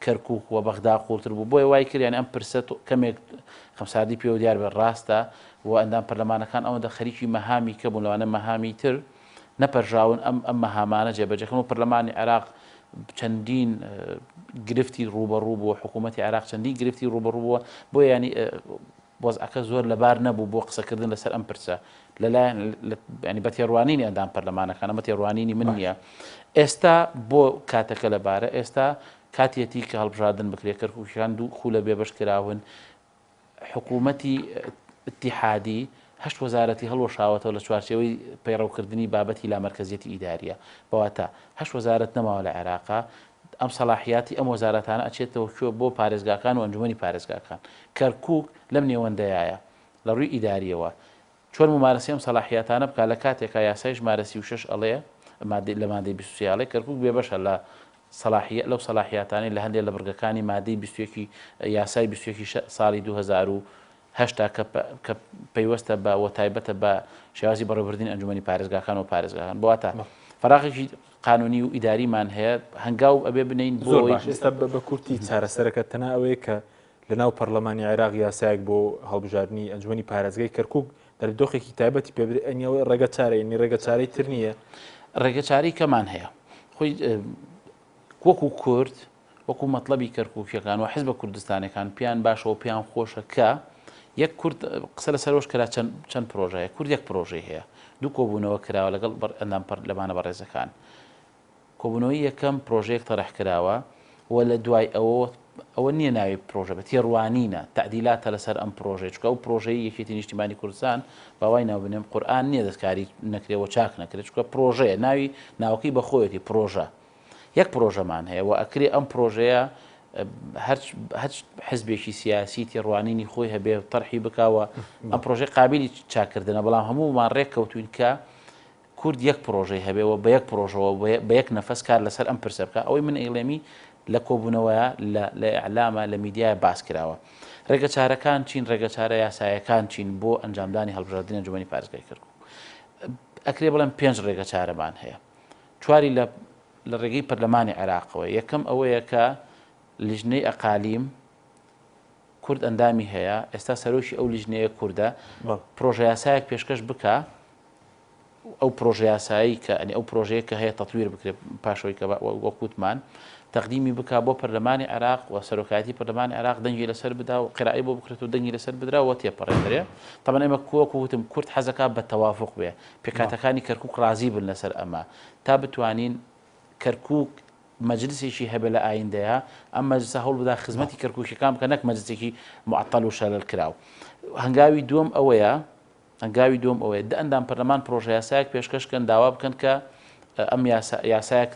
کەرکووک و بەغدا قوڵتر بوو، بۆیە وای کرد یانی ئەم پرسە کەمێک خەمساردی پێوە دیار بێت، ڕاستە و ئەندام پەرلەمانەکان ئەوەندە خەریکی مەهامی کە بوون لەوانە مەهامی تر نەپەرژاون ئەم ئەم مەهامانە جێبەجێکەن و پەرلەمانی عێراق چەندین گرفتی ڕووبەڕوو بووە حکوومەتی عێراق چەندین گرفتی ڕووبەڕوو بووە بۆ ینی وەزعەکە زۆر لەبار نەبوو بۆ قسەکردن لەسەر ئەم پرسە لەلایەن ینی بە تێڕوانینی ئەندام پەرلەمانەکان ئەمە تێڕوانینی من نییە ئێستا بۆ کاتەکە لەبارە ئێستا کاتیەتی کە هەڵبژاردن بکرێت کەرکوکیان دوو خولە بێبەش کراون حکوومەتی ئیتیحادی هەشت وەزارەتی هەڵوەشاوەتەوە لە چوارچێوەی پەیڕەوکردنی بابەتی لامەرکەزیەتی ئیداریە بەواتە هەشت وەزارەت نەماوە لە عێراقا ئەم سەڵاحیاتی ئەم وەزارەتانە ئەچێتەوە کوێ بۆ پارێزگاکان و ئەنجومەنی پارێزگاکان کەرکوک لەم نێوەندەیایە لە ڕووی ئیداریەوە چۆن مومارەسەی ئەم سەڵاحیاتانە بکا لە کاتێکا یاسای ژمارە 36 ئەڵێ مادەی لە مادەی 23 ئەڵێ کەرکوک بێبەشە لە سەڵاحیە لەو سەڵاحیاتانەی لە هەندێ لە بڕگەکانی مادەی 21 ی یاسای 21 ی ساڵی 2008 کە کە پەیوەستە بە و تایبەتە بە شێوازی بەڕێوەبردنی ئەنجومەنی پارێزگاکان و پارێزگاکان بۆ واتە. فەراغێکی قانونی و ئیداریمان هەیە هەنگاو ئەبێ بنین بۆ ئێستا بە کورتی چارەسەرەکە تەنها ئەوەیە کە لە ناو پەرلەمانی عێراق یاسایەک بۆ هەڵبژاردنی ئەنجومەنی پارێزگای کەرکک دەر دۆخێکی تایبەتی پێ بدرێت ئەنی ئەوە ڕێگە چارە یعنی ڕێگە چارەی تر نییە؟ ڕێگە چارەی کەمان هەیە خۆی وەکو کورد وەکو مەتڵەبی کەرکوکیەکان و حزبە کوردستانەکان پێیان باشەوە پێیان خۆشە کە یەک کورد قسە لەسەرەوەش کرا چەند چەند پرۆژە هەیە کورد یەک پرۆژەی هەیە دوو کۆبوونەوە کراوە لەگەڵ ئەندام پەرلەمانە بەڕێزەکان کۆبوونەوەی یەکەم پرۆژەیەک تەرح کراوە و لە دوای ئەوەوە ئەوە نییە ناوی پرۆژە بێت، تێڕوانینە، تەعدیلاتە لەسەر ئەم پرۆژەیە، چونکە ئەو پرۆژەی یەکێتی نیشتیمانی کوردستان با وای ناو بنێم قورئان نییە دەستکاری نەکرێ و چاک نەکرێت، چونکە پرۆژەیە ناوی ناوەکەی بە خۆیەتی پرۆژە. یەک پرۆژەمان هەیە و ئەکرێ ئەم پرۆژەیە هەرچ هەرچ حزبێکی سیاسی تێڕوانینی خۆی هەبێ تەرحی بکا و ئەم پرۆژەی قابیلی چاککردنە، بەڵام هەموومان ڕێک کەوتوین کە کورد یەک پڕۆژەی هەبێ و بە یەک پڕۆژەوە بە یەک نەفەس کار لەسەر ئەم پرسە بکا، ئەوەی من ئەیڵێمی لە کۆبوونەوەیە، لە لە ئیعلامە، لە میدیایە باس کراوە. ڕێگەچارەکان چین، ڕێگەچارە یاسایەکان چین بۆ ئەنجامدانی هەڵبژاردنی ئەنجومەنی پارێزگای کەرکووک؟ ئەکرێ بڵێم پێنج ڕێگەچارەمان هەیە. چواری لە لە ڕێگەی پەرلەمانی عێراقەوە. یەکەم ئەوەیە کە لیژنەی ئەقالیم کورد ئەندامی هەیە، ئێستا سەرۆکی ئەو لیژنەیە کوردە، پڕۆژەیاسایەک پێشکەش بکا، ئەو پرۆژەیاسایەی کە ئەنی ئەو پرۆژەیە کە هەیە تەتویر بکرێت پاشەوەی کە وەک وتمان تەقدیمی بکا بۆ پەرلەمانی عێراق و سەرۆکایەتی پەرلەمانی عێراق دەنگی لەسەر بدا و قرائەی بۆ بکرێت و دەنگی لەسەر بدرا و تێپەڕێندرێ تەبعەن ئێمە وەکو وتم کورد حەزەکا بە تەوافق بێ پێکهاتەکانی کەرکوک ڕازی بن لەسەر ئەمە تا بتوانین کەرکوک مەجلسێکی هەبێ لە ئایندەیا ئەم مەجلسە هەوڵ بدا خزمەتی کەرکوکیەکان بکە نەک مەجلسێکی معطل و شەلەل کراو هەنگاوی دووەم ئەوەیە هەنگاوی دووەم ئەوەیە دە ئەندام پەرلەمان پرۆژەیاسایەک پێشکەش بکەن داوا بکەن کە ئەم یاسایەک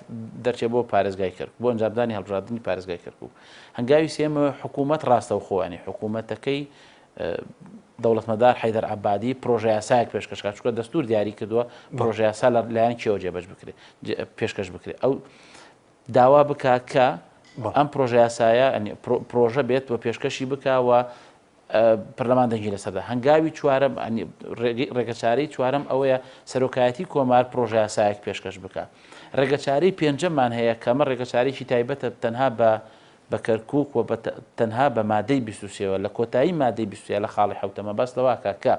دەرچێت بۆ پارێزگای کەرکوک بۆ ئەنجامدانی هەڵبژاردنی پارێزگای کەرکوک. هەنگاوی سێیەم ئەوەیە حکوومەت ڕاستەوخۆ یانی حکوومەتەکەی دەوڵەتمەدار حەیدەر عەبادی پرۆژەیاسایەک پێشکەش کات چونکە دەستوور دیاری کردووە پرۆژەیاسا لە لایەن کێوە جێبەج بکرێت پێشکەش بکرێت ئەو داوا بکا کە ئەم پرۆژەیاسایە پرۆژە بێت و پێشکەشی بکا و پەرلەمان دەنگی لەسەردا. هەنگاوی چوارەم، ڕێگەچارەی چوارەم ئەوەیە سەرۆکایەتی کۆمار پڕۆژەیاسایەک پێشکەش بکا. ڕێگەچارەی پێنجەممان هەیە کە ئەمە ڕێگەچارەیەکی تایبەتە تەنها بە بە کەرکووک و بە تەنها بە مادەی 23 وە لە کۆتایی مادەی 23 لە خاڵی حەوتەمە باس لەوە ئەکا کە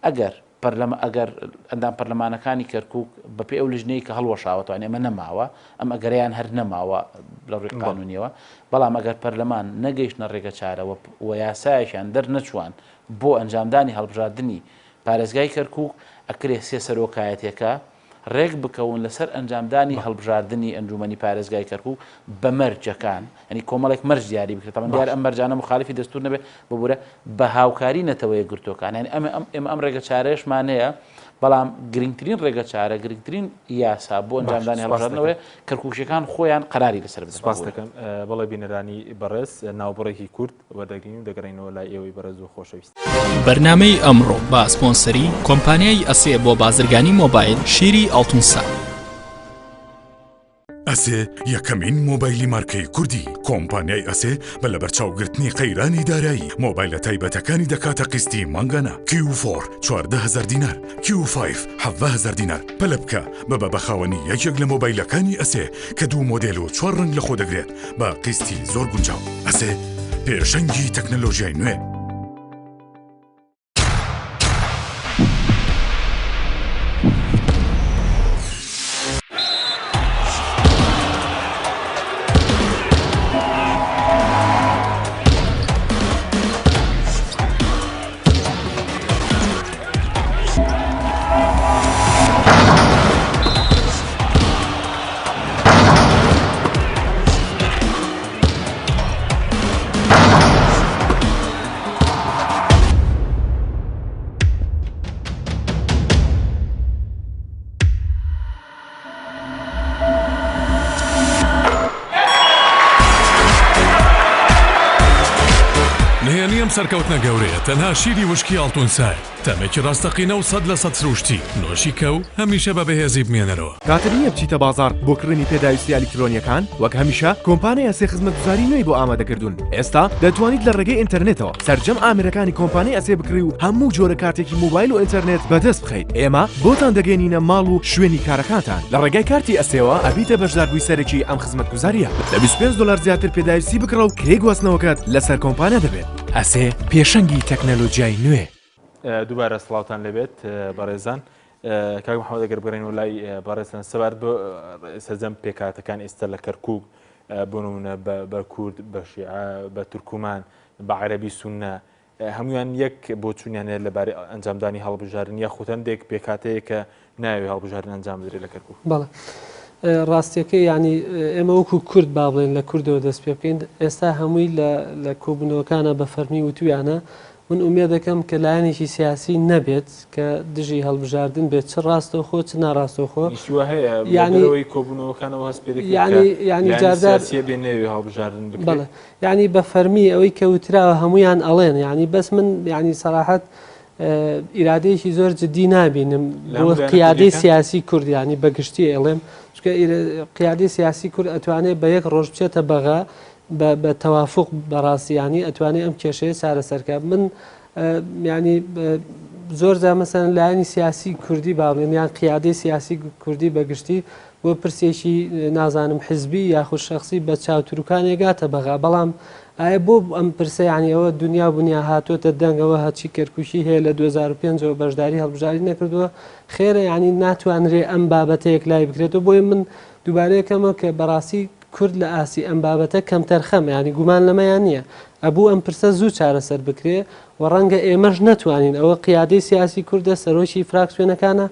ئەگەر پەرلەما ئەگەر ئەندام پەرلەمانەکانی کەرکوک بەپێی ئەو لیژنەی کە هەڵوەشاوەتەوە یانی ئەمە نەماوە ئەم ئەگەرەیان هەر نەماوە لە ڕووی قانونیەوە بەڵام ئەگەر پەرلەمان نەگەیشتنە ڕێگە چارە و یاسایەکیان دەرنەچوان بۆ ئەنجامدانی هەڵبژاردنی پارێزگای کەرکوک ئەکرێ سێ سەرۆکایەتیەکە ڕێک بکەون لەسەر ئەنجامدانی هەڵبژاردنی ئەنجومەنی پارێزگای کەرکوک بە مەرجەکان یانی کۆمەڵێک مەرج دیاری بکرێت تەبعەن دیارە ئەم مەرجانە موخالیفی دەستور نەبێت ببورە بە هاوکاری نەتەوە یەکگرتووەکان یانی ئەمە ئەم ئێمە ئەم ڕێگە چارەیەشمان هەیە بەڵام گرنگترین ڕێگە چارە گرنگترین یاسا بۆ باش ئەنجامدانی سپاس هەڵبژاردنەوەیە دەکەم. کەرکوکیەکان خۆیان قەراری لەسەر بدەن سپاس ببورە. دەکەم. بەڵێ بینەرانی بەڕێز ناوبڕێکی کورت وەردەگرین و دەگەڕێینەوە لای ئێوەی بەڕێز و خۆشەویست. بەرنامەی ئەمڕۆ بە سپۆنسەری کۆمپانیای ئەسێ بۆ بازرگانی مۆبایل شیری ئاڵتون سا. ئەسێ یەکەمین مۆبایلی مارکەی کوردی کۆمپانیای ئەسێ بە لەبەرچاوگرتنی قەیرانی دارایی مۆبایلە تایبەتەکانی دەکاتە قیستی مانگانە کیو فۆر 14هزار دینار کیو فایڤ 17هزار دینار پەلە بکە ببە بە خاوەنی یەکێک لە مۆبایلەکانی ئەسێ کە دوو مۆدێل و چوار ڕەنگ لەخۆ دەگرێت بە قیستی زۆر گونجاو ئەسێ پێشەنگی تەکنەلۆژیای نوێ. نهێنی ئەم سەرکەوتنە گەورەیە تەنها شیری وشکی ئاڵتون سایە، تامێکی ڕاستەقینە و 100% سروشتی، نۆشی کە و هەمیشە بە بەهێزی بمێنەرەوە. کاتت نییە بچیتە بازاڕ بۆ کڕینی پێداویستییە ئەلیکترۆنییەکان؟ وەک هەمیشە کۆمپانیای ئەسێ خزمەتگوزاری نوێی بۆ ئامادەکردوون. ئێستا دەتوانیت لە ڕێگەی ئینتەرنێتەوە سەرجەم ئامێرەکانی کۆمپانیای ئەسێ بکڕی و هەموو جۆرە کارتێکی مۆبایل و ئینتەرنێت بەدەست بخەیت. ئێمە بۆتان دەگەیەنینە ماڵ و شوێنی کارەکانتان. لە ڕێگای کارتی ئەسێوە ئەبیتە بەشداربووی سەرەکی ئەم خزمەتگوزارییە. لە 25 دۆلار زیاتر پێداویستی بکڕە و کرێی گواستنەوەکەت لەسەر کۆمپانیا دەبێت. ئەسێ پێشەنگی تەکنەلۆجیای نوێ. دووبارە سڵاوتان لێبێت بەڕێزان. کاک محەممەد ئەگەر بگەڕێینەوە لای بەڕێزتان سەبارەت بە سەرجەم پێکهاتەکان ئێستا لە کەرکووک بۆ نمونە بە کورد بە شیعە بە تورکمان بە عەرەبی سوننە هەمویان یەک بۆچوونیان هەیە لەبارەی ئەنجامدانی هەڵبژاردن یاخود هەندێک پێکهاتەیە کە ناوێ هەڵبژاردن ئەنجام بدرێت لە کەرکووک. بەڵێ ڕاستیەکەی یعنی ئێمە وەکو کورد با بڵێن لە کوردەوە دەست پێ بکەین ئێستا هەمووی لە کۆبوونەوەکانە بە فەرمی وتویانە من ئومێدەکەم کە لایەنێکی سیاسی نەبێت کە دژی هەڵبژاردن بێت چ ڕاستەوخۆ چ ناڕاستەوخۆ. ئیشی وا هەیە لە یانی دەرەوەی کۆبوونەوەکانەوە هەست پێ دەکرێت کە یانی یانی لایەنی جارجار سیاسییە بێ نەیەوێ هەڵبژاردن بکرێت؟ بەڵێ یانی بە فەرمی ئەوەی کە وتراوە هەموویان ئەڵێن یانی بەس من یانی سەراحەت ئیرادەیەکی زۆر جدی نابینم لە بۆ هەموو لایەنە قیادەی کوردییەکان؟ سیاسی کورد یانی بە گشتی ئەڵێم چونکە قیادەی سیاسی کورد ئەتوانێ بە یەک ڕۆژ بچێتە بەغا بە بە تەوافوق بەڕاستی یانی ئەتوانێ ئەم کێشەیە چارەسەر کە من یانی زۆر جار مەسەلەن لایەنی سیاسی کوردی با بڵێم یان قیادەی سیاسی کوردی بەگشتی بۆ پرسێکی نازانم حزبی یاخود شخصی بە چاوتروکانێ گاتە بەغا بەڵام ئایا بۆ ئەم پرسە یانی ئەوە دنیا بنیا هاتۆتە دەنگەوە هەرچی کەرکوکی هەیە لە 2005ەوە بەشداری هەڵبژاری نەکردووە خێرە یانی ناتوانرێ ئەم بابەتە یەکلایی بکرێتەوە بۆیە من دووبارەیەکەمەوە کە بەڕاستی کورد لە ئاستی ئەم بابەتە کەمتەرخەمە، یانی گومان لەمەیا نییە. ئەبوو ئەم پرسە زوو چارەسەر بکرێ و ڕەنگە ئێمەش نەتوانین، ئەوە قیادەی سیاسی کوردە، سەرۆکی فراکسیۆنەکانە،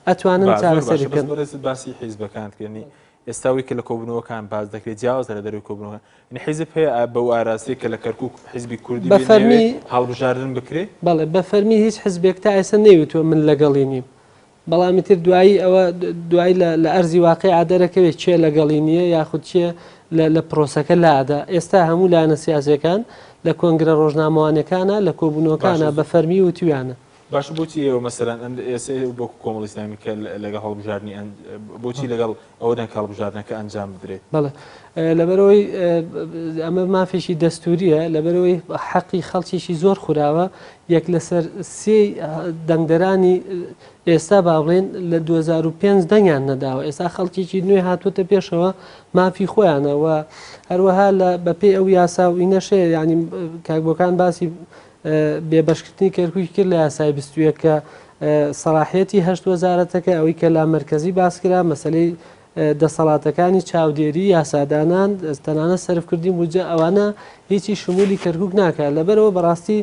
ئەتوانن با زۆر چارەسەری باشە بەس بکەن. بەڕێزت باسی حیزبەکانت کرد، یانی ئێستا ئەوەی کە لە کۆبوونەوەکان باس دەکرێت جیاوازە لە دەرەوەی کۆبوونەوەکان، یانی حیزب هەیە ئا بەو ئاراستەی کە لە کەرکووک حیزبی کوردی بە بێ فەرمی نەیەوێت هەڵبژاردن بکرێ؟ بەڵێ، بە فەرمی هیچ حیزبێک تا ئێستا نەیوتووە من لەگەڵی نیم. بەڵام ئیتر دوایی ئەوە دوایی لە لە ئەرزی واقیعا دەرەکەوێت کێ لەگەڵی نییە یاخود کێ لە لە پرۆسەکە لائەدا. ئێستا هەموو لایەنە سیاسییەکان لە کۆنگرە ڕۆژنامەوانیەکانا لە باشە کۆبوونەوەکانا بە فەرمی وتویانە. باشە بۆچی ئێوە مەسەلەن ئەم ئێستا ئێوە وەکو کۆمەڵی ئیسلامی کە لەگەڵ هەڵبژاردنی ئەن بۆچی لەگەڵ ئەوەدان کە هەڵبژاردنەکە ئەنجام بدرێت؟ بەڵێ لەبەرئەوەی ئەمە مافێکی دەستوورییە، لەبەرئەوەی حەقی خەڵکێکی زۆر خوراوە، یەک لەسەر سێی دەنگدەرانی ئێستا با بڵێین لە 2005 دەنگیان نەداوە، ئێستا خەڵکێکی نوێ هاتووەتە پێشەوە مافی خۆیانە و هەروەها لە بەپێی ئەو یاسا و ئینەشەیە یانی کاک بۆکان باسی بێبەشکردنی کەرکوکی کرد لە یاسای 21 کە سەڵاحیەتی هەشت وەزارەتەکە ئەوەی کە لامەرکەزی باس کرا مەسەلەی دەسەڵاتەکانی چاودێری، یاسادانان، تەنانەت سەرفکردنی بودجە ئەوانە هیچی شمولی کەرکوک ناکات لەبەرئەوە بەڕاستی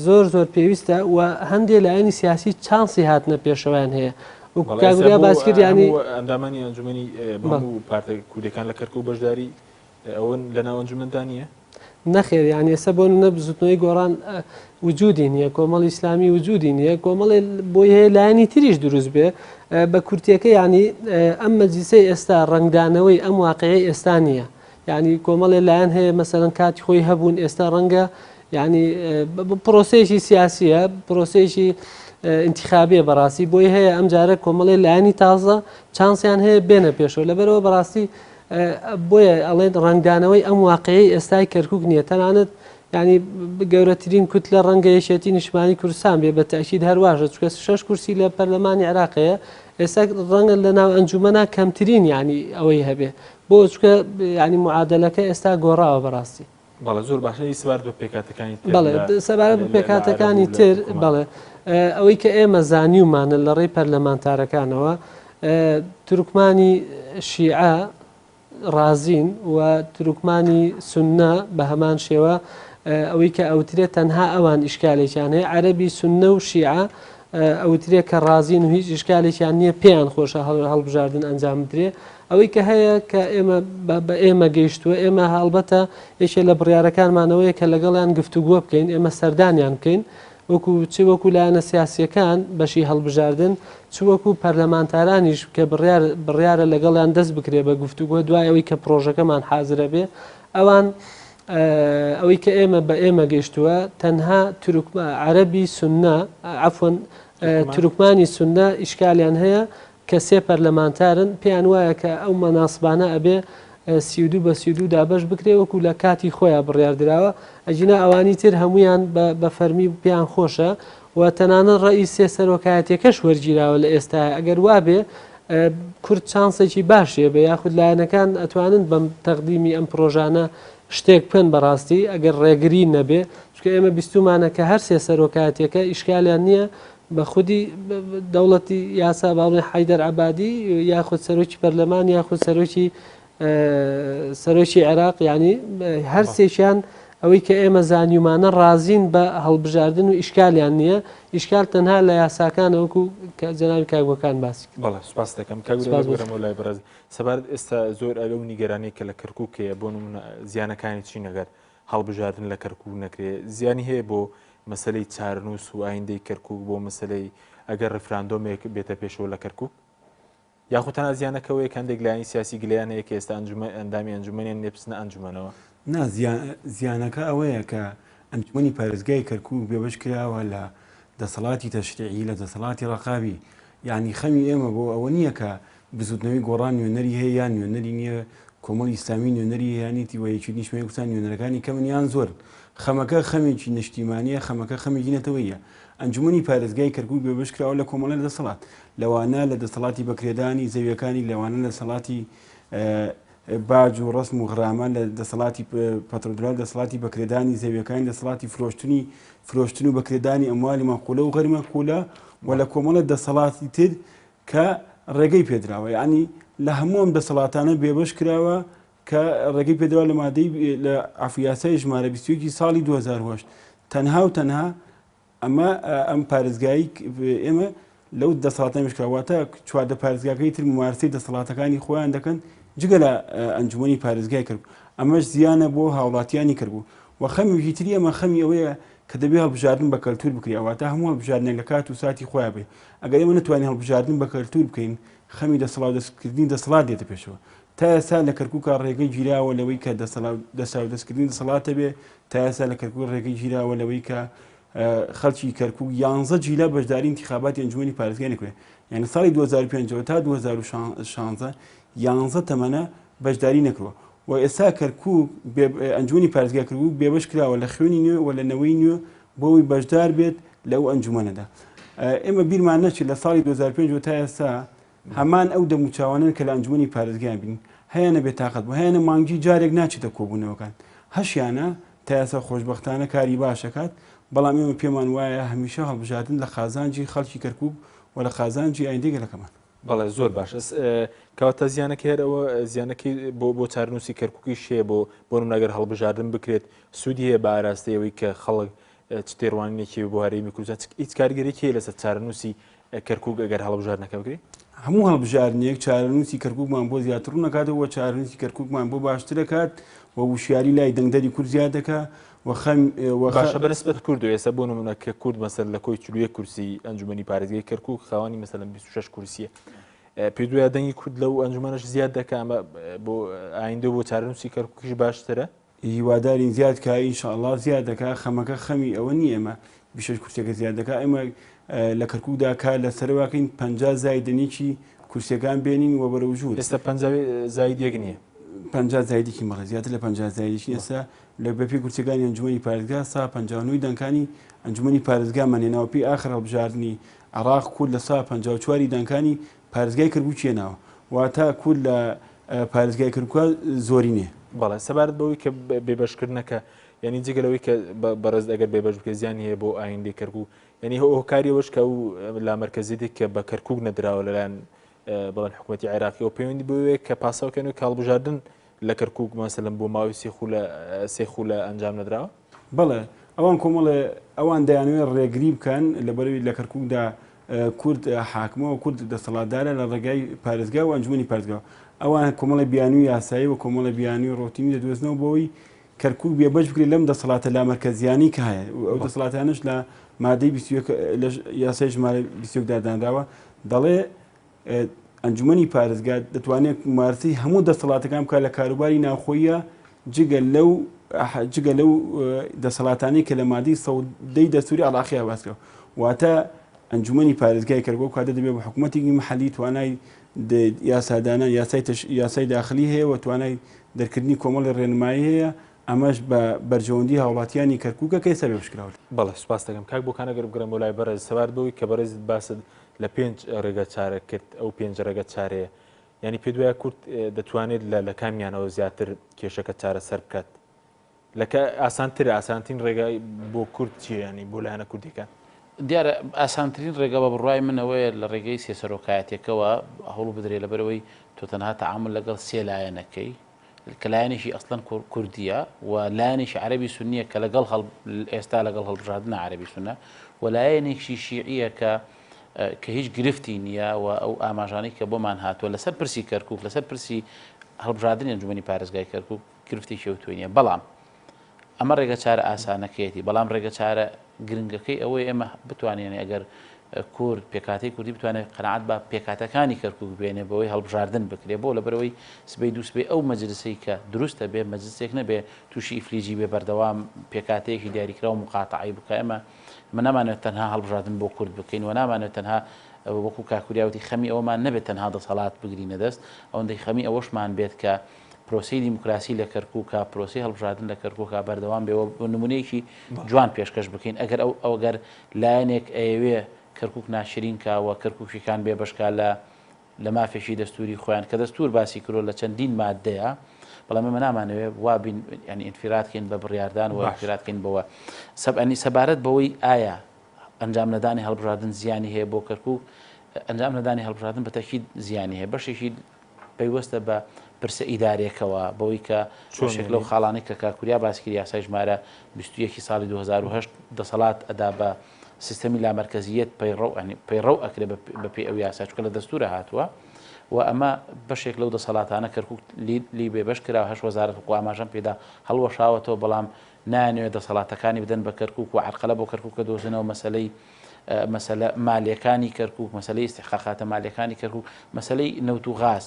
زۆر زۆر پێویستە و هەندێ لایەنی سیاسی چانسی هاتنە پێشەوەیان هەیە وەکو بەڵێ کاک ئێستا وریا بۆ باس کرد یانی هەموو ئەندامانی ئەنجومەنی بەڵێ. هەموو پارتە کوردیەکان لە کەرکوک بەشداری ئەوەن لەناو ئەنجومەندا نییە؟ نەخێر یانی ئێستا بۆ نمونە بزوتنەوەی گۆڕان وجودی نییە کۆمەڵی ئیسلامی وجودی نییە کۆمەڵێ بۆی هەیە لایەنی تریش دروست بێ بە کورتیەکە ینی ئەم مەجلیسەی ئێستا ڕەنگدانەوەی ئەم واقعی ئێستا نییە یعنی کۆمەڵێ لایەن هەیە مەسەرەن کاتی خۆی هەبوون ئێستا ڕەنگە یعنی پرۆسەیەکی سیاسیە پرۆسەیەکی انتخابیە بەڕاستی بۆی هەیە ئەم جارە کۆمەڵێ لایەنی تازە چانسیان هەیە بێنە پێشەوە لەبەرەوە بەڕاستی بۆیە ئەڵێن ڕەنگدانەوەی ئەم واقعەی ئێستای کەرکوک نییە تەنانەت یعنی گەورەترین کوتلە ڕەنگە یەکێتی نیشتمانی کوردستان بێ بە تەئکید هەر واشە چونکە شەش کورسی لە پەرلەمانی عێراق هەیە ئێستا ڕەنگە لە ناو ئەنجومەنا کەمترین یعنی ئەوەی هەبێ بۆ چونکە یعنی معادلەکە ئێستا گۆڕاوە بەڕاستی. بەڵێ زۆر باشە ئی سەبارەت بە پێکهاتەکانی تر بەڵێ لە سەبارەت بە لە عەرەب پێکهاتەکانی و لە تر تورکمان. بەڵێ ئەوەی کە ئێمە زانیومانە لە ڕێی پەرلەمانتارەکانەوە تورکمانی شیعە ڕازین و تورکمانی سوننە بە هەمان شێوە ئەوەی کە ئەوترێت تەنها ئەوان ئیشکالێکیان هەیە عەرەبی سوننە و شیعە ئەوترێ کە ڕازین و هیچ ئیشکالێکیان نییە پێیان خۆشە هەڵبژاردن ئەنجام بدرێ ئەوەی کە هەیە کە ئێمە بە ئێمە گەیشتووە ئێمە هەڵبەتە یەکێ لە بڕیارەکانمانەوەیە کە لەگەڵیان گفتوگۆ بکەین ئێمە سەردانیان بکەین وەکو چ وەکو لایەنە سیاسییەکان بەشی هەڵبژاردن چ وەکو پەرلەمانتارانیش کە بڕیار بڕیارە لەگەڵیان دەست بکرێ بە گفتوگۆ دوای ئەوەی کە پڕۆژەکەمان حازرە بێ ئەوان. ئەوەی کە ئێمە بە ئێمە گەیشتووە تەنها تورکما عەرەبی سوننە عەفوەن تورکمانی سوننە ئیشکالیان هەیە کە سێ پەرلەمانتارن پێیان وایە کە ئەو مەناسبانە ئەبێ 32 بە 32 دابەش بکرێ وەکو لە کاتی خۆیان بڕیار دراوە ئەگینا ئەوانی تر هەمویان بە فەرمی پێیان خۆشە و تەنانەت ڕەئی سێ سەرۆکایەتیەکەش وەرگیراوە لە ئێستایا ئەگەر وابێ کورد چانسێکی باشێ بێ یاخود لایەنەکان ئەتوانن بەم تەقدیمی ئەم پرۆژانە شتێک بکەن بەڕاستی ئەگەر ڕێگری نەبێ چونکە ئێمە بیستومانە کە هەر سێ سەرۆکایەتیەکە ئیشکالیان نییە بە خودی دەوڵەتی یاسا باڵێ حەیدەر عەبادی یاخود سەرۆکی پەرلەمان یاخود سەرۆکی سەرۆکی عێراق یانی هەر سێکیان ئەوەی کە ئێمە زانیومانە ڕازین بە هەڵبژاردن و ئیشکالیان نییە ئیشکال تەنها لە یاساکانە وەکو کە جەنابی کاک بۆکان باسی کرد. بەڵێ سوپاست دەکەم کاک وریا بگەڕێمەوە لای بەڕێز سەبارەت ئێستا زۆر ئەو نیگەرانی کە لە کەرکوک هەیە بۆ نمونە زیانەکانی چین ئەگەر هەڵبژاردن لە کەرکوک نەکرێ زیانی هەیە بۆ مەسەلەی چارەنووس و ئایندەی کەرکوک بۆ مەسەلەی ئەگەر ڕیفراندۆمێک بێتە پێشەوە لە کەرکوک یاخود تەنها زیانەکە ئەوەیە کە هەندێک لایەنی سیاسی گلەیان هەیە کە ئێستا ئەنجومەن ئەندامی ئەنجومەنیان نیە بچنە ئەنجومەنەوە؟ نا زیانەکە ئەوەیە کە ئەنجومەنی پارێزگای کەرکوک بێبەش کراوە لە دەسەڵاتی تەشریعی لە دەسەڵاتی ڕەقابی یانی خەمی ئێمە بۆ ئەوە نییە کە بزوتنەوەی گۆڕان نوێنەری هەیە یان نوێنەری نییە کۆمەڵی ئیسلامی نوێنەری هەیە یان نییەتی و یەکێتی نیشتمانی کوردستان نوێنەرەکانی کەمن یان زۆرن خەمەکە خەمێکی نشتیمانیە خەمەکە خەمێکی نەتەوەیە ئەنجومەنی پارێزگای کەرکوک بێبەش کراوە لە کۆمەڵێ دەسەڵات لەوانە لە دەسەڵاتی بەکرێدانی زەویەکانی، لەوانە لە دەسەڵاتی باج و ڕەسم و غرامە، لە دەسەڵاتی پەترۆدۆلار، دەسەڵاتی بەکرێدانی زەویەکانی، دەسەڵاتی فرۆشتنی فرۆشتن و بەکرێدانی ئەموالی مەنقولە و غەیر مەنقولە و لە کۆمەڵێ دەسەڵاتی تر کە ڕێگەی پێدراوە. یەعنی لە هەموو ئەم دەسەڵاتانە بێبەش کراوە کە ڕێگەی پێدراوە لە مادەی لە عەفو یاسای ژمارە 21 ساڵی 2008 تەنها و تەنها ئەمە ئەم پارێزگای ئێمە لەو دەسەڵاتە مشکرا واتە 14 پارێزگاکەی تر ممارسەی دەسەڵاتەکانی خۆیان دەکەن جگە لە ئەنجومەنی پارێزگای کەرکوک ئەمەش زیانە بۆ هاوڵاتیانی کەرکوک و خەمێکی تری ئەمە خەمی ئەوەیە کە دەبێ هەڵبژاردن بە کەلتور بکرێ واتە هەموو هەڵبژاردنێک لە کات و ساتی خۆیان بێ ئەگەر ئێمە نتوانین هەڵبژاردن بە کەلتور بکەین خەمی دەسەڵات دەستکردنی دەسەڵات دێتە پێشەوە تا ئێستا لە کەرکوکا ڕێگەی گیراوە لەوەی کە دەساودەستکردنی دەسەڵات هەبێ، تا ئێستا لە کەرکوک ڕێگەی گیراوە لەوەی کە خەڵکی کەرکوک یانزە جیلە بەشداری ئینتیخاباتی ئەنجومەنی پارێزگای نەکرێ یعنی ساڵی 2005 تا 2016 یانزە تەمەنە بەشداری نەکرەوە و ئێستا کەرکوک ئەنجومەنی پارێزگای کەرکوک بێبەش کراوە لە خوێنی نوێ و لە نەوەی نوێ بۆ ئەوەی بەشدار بێت لەو ئەنجومەنەدا ئێمە بیرمان نەچێت لە ساڵی 2005 تا ئێستا هەمان ئەو دەموچاوانەن کە لە ئەنجومەنی پارێزگایان بینین، هەیانە بێتاقەت بوو، هەیانە مانگی جارێک ناچێتە کۆبوونەوەکان، هەشیانە تا ئێستا خۆشبەختانە کاری باش ئەکات، بەڵام ئێمە پێمان وایە هەمیشە هەڵبژاردن لە قازانجی خەڵکی کەرکوک و لە قازانجی ئایندەی گەلەکەمان. بەڵێ زۆر باشە کەواتە زیانەکەی هەر ئەوە زیانەکەی بۆ بۆ چارەنووسی کەرکوکیش هەیە بۆ بۆ نمونە گەر هەڵبژاردن بکرێت سوودی هەیە بە ئاراستەی ئەوەی کە خەڵک چ تێڕوانینێکی بۆ هەرێمی کوردستان چ هیچ کاریگەریی هەیە لەسەر چارەنووسی کەرکوک ئەگەر هەڵبژاردنەکە بکرێت؟ هەموو هەڵبژاردنێک چارەنووسی کەرکوکمان بۆ زیاتر ڕوون دەکاتەوە و چارەنووسی کەرکوکمان بۆ باشتر دەکات و وشیاری لای دەنگدەری کورد زیاد دەکات و خەم و باشە بە نسبەت کورد و ئێستا بۆ نمونە کە کورد مەسەل لە کۆی 41 کورسی ئەنجومەنی پارێزگای کەرکوک خاوەنی مەسەلەن 26 کورسیە پێ دوایە دەنگی کورد لەو ئەنجومەنەش زیاد دەکا ئەمە بۆ ئایندە و بۆ چارەنووسی کەرکوکیش باشترە هیوادارین زیاد کا ان شاء اللە زیاد دەکا خەمەکە خەمی ئەوە نیە ئێمە 26 کورسیەکە زیاد دەکا ئێمە لە کەرکوکدا کار لەسەرواکەین 50 زایدنیکی کورسیەکان بێنین و بەرەو ژوور ئێستا 50 زاید یەک نییە 50 زایدێکی مەڵێ زیاتر لە 50 زایدێکی ئێستا لە بەپێی کورسیەکانی ئەنجومەنی پارێزگا سا 59 دەنگکانی ئەنجومەنی پارێزگامان هێناوە پێی ئاخر هەڵبژاردنی عێراق کورد لە سا 54 دەنگکانی پارێزگای کەرکوکی هێناوە واتە کورد لە پارێزگای کەرکوکە زۆرینەیە. بەڵێ سەبارەت بەوەی کە بێبەشکردنەکە یعنی جگە لەوەی کە بەڕێز ئەگەر بێبەش بکە زیانی هەیە بۆ ئایندەی کەرکوک یعنی هۆکاری ئەوەش کە ئەو لامەرکەزیەتێک کە بە کەرکوک نەدراوە لەلایەن بەڵێن حکوومەتی عێراقیەوە پەیوەندی بەوەیە کە پاساوکەن و کە هەڵبژاردن لە کەرکوک مەسەلەن بۆ ماوەی سێ خولە سێ خولە ئەنجام نەدراوە؟ بەڵێ ئەوان کۆمەڵێ ئەوان دەیانەوێت ڕێگری بکەن لەبەرەوەی لە کەرکوکدا کورد حاکمە و کورد دەسەڵاتدارە لە ڕێگای پارێزگا و ئەنجومەنی پارێزگا ئەوان کۆمەڵی بیانوی یاسایی و کۆمەڵی بیانوی ڕۆتینی دەدۆزنەوە بۆی کەرکوک بێبەش بکرێت لەم دەسەڵاتە لامەرکەزیانی کە هەیە ئەو دەسەڵاتانش لە مادەی 21 لە یاسای ژمارە 21 دا دانراوە دەڵێ ئەنجومەنی پارێزگا دەتوانێت ممارسەی هەموو دەسەڵاتەکان بکات لە کاروباری ناوخۆیە جگە لەو جگە لەو دەسەڵاتانەی کە لە مادەی 110 دەستوری عێراقییا باس کراوە. واتە ئەنجومەنی پارێزگای کەرکوک کاتە دەبێت بە حکوومەتێکی محەلی توانای یاسادانان یاسای یاسای داخلی هەیە و توانای دەرکردنی کۆمەڵی ڕێنمایی هەیە ئەمەش بە بەرژەوەندی هاوڵاتیانی کەرکوکە کە ئێستا بێبەشکراون. بەڵێ سوپاست دەکەم کاک بۆکان ئەگەر بگەڕێم بۆ لای بەڕێز سەبارەت بەوەی کە بەڕێزت باست لە پێنج ڕێگە چارە کرد ئەو پێنج ڕێگە چارەیە یانی پێت وایە کورد دەتوانێت لە لە کامیانەوە زیاتر کێشەکە چارەسەر بکات لە کە ئاسانترە ئاسانترین ڕێگا بۆ کورد چییە یانی بۆ لایەنە کوردیەکان؟ دیارە ئاسانترین ڕێگا بە بڕوای من ئەوەیە لە ڕێگەی سێ سەرۆکایەتیەکەوە هەوڵ بدرێ لەبەرئەوەی تۆ تەنها تەعامول لەگەڵ سێ لایەنەکەی کە لایەنێکی ئەسڵەن کوردیە و لایەنێکی عەرەبی سونیە کە لەگەڵ ئێستا لەگەڵ هەڵبژاردنە عەرەبی سونە و لایەنێکی شیعیە کە کە هیچ گرفتی نییە و ئەو ئاماژانەی کە بۆمان هاتووە لەسەر پرسی کەرکک لەسەر پرسی هەڵبژاردنی ئەنجومەنی پارێزگای کەرکک گرفتێکی ئەوتۆی نییە بەڵام ئەمە ڕێگە چارە ئاسانەکەیەتی، بەڵام ڕێگە چارە گرنگەکەی ئەوەیە ئێمە بتوانین ئەگەر کورد پێکهاتەی کوردی بتوانێت قەناعەت بە پێکهاتەکانی کەرکوک بێنێ بەوەی هەڵبژاردن بکرێ بۆ لەبەرەوەی سبەی دوو سبەی ئەو مەجلسەی کە دروستە بێ مەجلسێک نەبێ تووشی ئیفلیجی بێ بەردەوام پێکهاتەیەکی دیاریکراو مقاتەعەی بکا ئێمە ئێمە نامانەوێت تەنها هەڵبژاردن بۆ کورد بکەین و نامانەوێت تەنها وەکو کاک وریا وتی خەمی ئەوەمان نەبێت تەنها دەسەڵات بگرینە دەست ئەوەندەی خەمی ئەوەشمان بێت کە پرۆسەی دیموکراسی لە کەرکوکا، پرۆسەی هەڵبژاردن لە کەرکوکا بەردەوام بێ و نمونەیەکی جوان پێشکەش بکەین. ئەگەر ئەو ئەگەر لایەنێک ئەیەوێ کەرکوک ناشرین کا و کەرکوکیەکان بێبەش کا لە لە مافێکی دەستوری خۆیان کە دەستور باسی کردوە لە چەندین مادەیە، بەڵام ئێمە نامانەوێ وا بین یانی ئینفراد کەین بە بڕیاردان و ئینفراد کەین بەوە. سەب سەبارەت بەوەی ئایا ئەنجام نەدانی هەڵبژاردن زیانی هەیە بۆ کەرکوک، ئەنجام نەدانی هەڵبژاردن بە تەئکید زیانی هەیە. بەشێکی پەیوەستە بە پرسە ئیدارێکەوە، بەوەی کە بەشێک لەو خاڵانەی کە کاک وریا باسی کرد، یاسای ژمارە 21 ی ساڵی 2008 دەسەڵات ئەدا بە سیستەمی لامەرکەزییەت پەیڕەو یانی پەیڕەو ئەکرێ بە پێی ئەو یاسا چونکە لە دەستوورا هاتووە و ئەمە بەشێک لەو دەسەڵاتانە کەرکووک لێی بێبەش کرا هەشت وەزارەت وەکوو ئاماژەم پێدا هەڵوەشاوەتەوە بەڵام نایانەوێت دەسەڵاتەکانی بدەن بە کەرکووک و عەرقەلە بۆ کەرکووک ئەدۆزنەوە مەسەلەی مەسەلە مالیەکانی کەرکوک، مەسەلەی ئیستحقاقاتە مالیەکانی کەرکوک، مەسەلەی نەوت و غاز،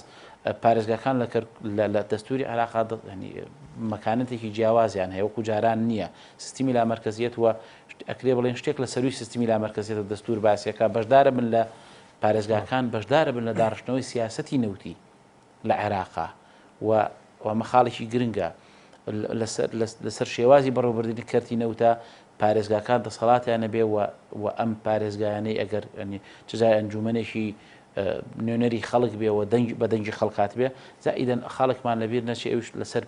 پارێزگاکان لە لە دەستوری عێراقا مەکانەتێکی جیاوازیان هەیە وەکو جاران نییە سیستمی لامەرکەزیەت و ئەکرێ بڵێن شتێک لە سەروی سیستمی لامەرکەزیەتە دەستور باسیەکە بەشدارە بن لە پارێزگاکان بەشدارە بن لە داڕشتنەوەی سیاسەتی نەوتی لە عێراقا و ئەمە خاڵێکی گرنگە لەسەر شێوازی بەڕێوەبردنی کەرتی نەوتە پارێزگاکان دەسەڵاتیان نەبێ و و ئەم پارێزگایانەی ئەگەر چ جای ئەنجومەنێکی نوێنەری خەڵک بێ و دەنگ بە دەنگی خەڵکات بێ زائیدەن خاڵێکمان لەبیر نەچێ ئەویش لەسەر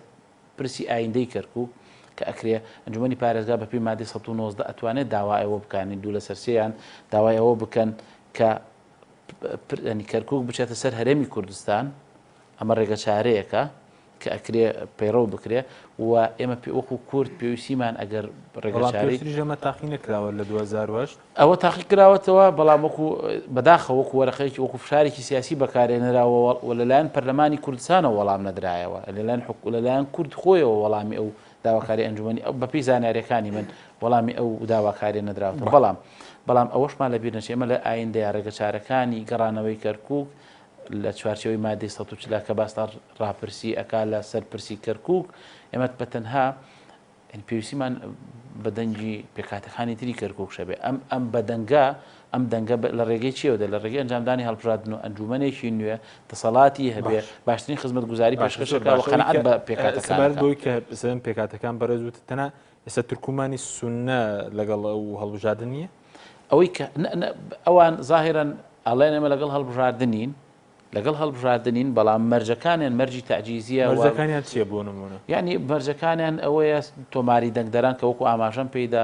پرسی ئایندەی کەرکوک کە ئەکرێ ئەنجومەنی پارێزگا بەپێی مادەی 119 ئەتوانێت داوای ئەوە بکانین دوو لەسەر سێیان داوای ئەوە بکەن کە ینی کەرکک بچێتە سەر هەرێمی کوردستان ئەمە ڕێگە چارەیەکە کە ئەکرێ پەیڕەو بکرێ و ئێمە وەکو کورد پێویستیمان ئەگەر ڕێگەچارەی ئەمە تاقی نەکراوە لە 2008 ئەوە تاقی کراوەتەوە بەڵام وەکو بەداخە وەکو وەرەقەیەکی وەکو فشارێکی سیاسی بەکارێنراوە و لەلایەن پەرلەمانی کوردستانەوە وەڵام نەدرایەوە لەلایەن لەلایەن کورد خۆیەوە وەڵامی ئەو داواکاری ئەنجومەنی ئەو بەپێی زانیاریەکانی من وەڵامی ئەو داواکاریە نەدراوەتەوە بەڵام بەڵام ئەوەشمان لەبیر نەچێ ئێمە لە ئایندەیا ڕێگەچارەکانی گەڕانەوەی کەرکوک لە چوارچێوەی مادەی 140 کە باس لە ڕاپرسی ئەکا لە سەر پرسی کەرکوک ئێمە بە تەنها پێویستیمان بە دەنگی پێکهاتەکانی تری کەرکوک شەبێ ئەم ئەم بەدەنگە ئەم دەنگە لە ڕێگەی چیەوە دێ؟ لە ڕێگەی ئەنجامدانی هەڵبژاردن و ئەنجوومەنێکی نوێ دەسەڵاتی هەبێ، باشترین خزمەتگوزاری پێشکەش بکا و قەناعەت بە پێکهاتەکان سەبارەت بەوەی کە سەرم پێکهاتەکان بەڕێز وتت تەنها ئێستا تورکمانی سوننە لەگەڵ ئەو هەڵبژاردن نییە؟ ئەوەی کە ئەوان زاهیرەن ئەڵێن ئێمە لەگەڵ هەڵبژاردنین، لەگەڵ هەڵبژاردنین، بەڵام مەرجەکانیان مەرجی تەعجیزییە و. مەرجەکانیان چییە بۆ نموونە؟ یانی مەرجەکانیان ئەوەیە تۆماری دەنگدەران کە وەکو ئاماژەم پێیدا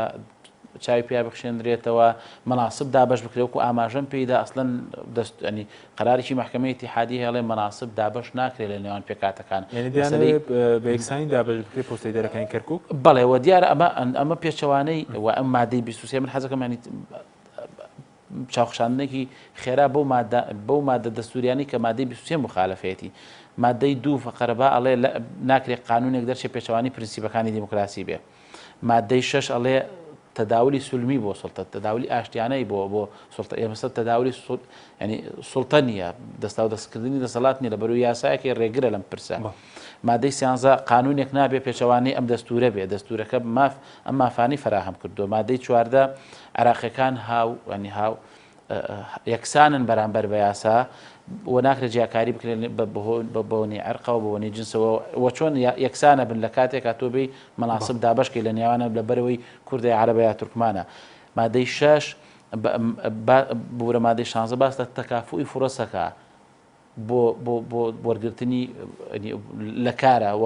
چاوی پیا بخشێنرێتەوە، مەناسب دابەش بکرێت وەکو ئاماژەم پێیدا ئەسڵەن دەست ینی قەرارێکی مەحکەمەی ئیتیحادی هەیە ئەڵێ مەناسب دابەش ناکرێت لە نێوان پێکهاتەکان. یانی دەیانەوێت بە یەکسانی دابەش بکرێت پۆستە ئیدارەکانی کەرکوک؟ بەڵێ وە دیارە ئەمە ئەمە پێچەوانەی و ئەم مادەی 23 من حەزەکەم ینی چاوخشاندنێکی خێرا بەو مادە بەو مادە دەستوریانەی کە مادەی 23 مخالفەیەتی. مادەی دوو فقرە با ئەڵێ ناکرێ قانونێک دەرچێ پێچەوانەی پرنسیپەکانی دیموکراسی بێ. مادەی شەش ئەڵێ. تەداولی سولمی بۆ سوڵتە، تەداولی ئاشتیانەی بۆ بۆ سوڵتە، ئێمە سەر تەداولی سوڵ یانی سوڵتە نییە، دەستاودەستکردنی دەسەڵات نییە، لەبەرو یاسایەکی ڕێگرە لەم پرسە. مادەی سیانزە قانونێک نابێ پێچەوانەی ئەم دەستورە بێ، دەستورەکە ماف ئەم مافانەی فەراهەم کردووە. مادەی 14 عێراقیەکان هاو یانی هاو یەکسانن بەرامبەر بە یاسا و ناکرێت جیاکاری بکرێن بە بۆنی عرقەوە بە بۆنی جنسەوە و چۆن یەکسانە بن لە کاتێکا تۆ بێی مەناسب دابەشکەی لە نێوانە لە بەرەوەی کوردە یا عەرەبە یا تورکمانە مادەی شەش بورە مادەی شانزە باس لە تەکافوئی فرەسەکە بۆ بۆ بۆ وەرگرتنی لە کارە و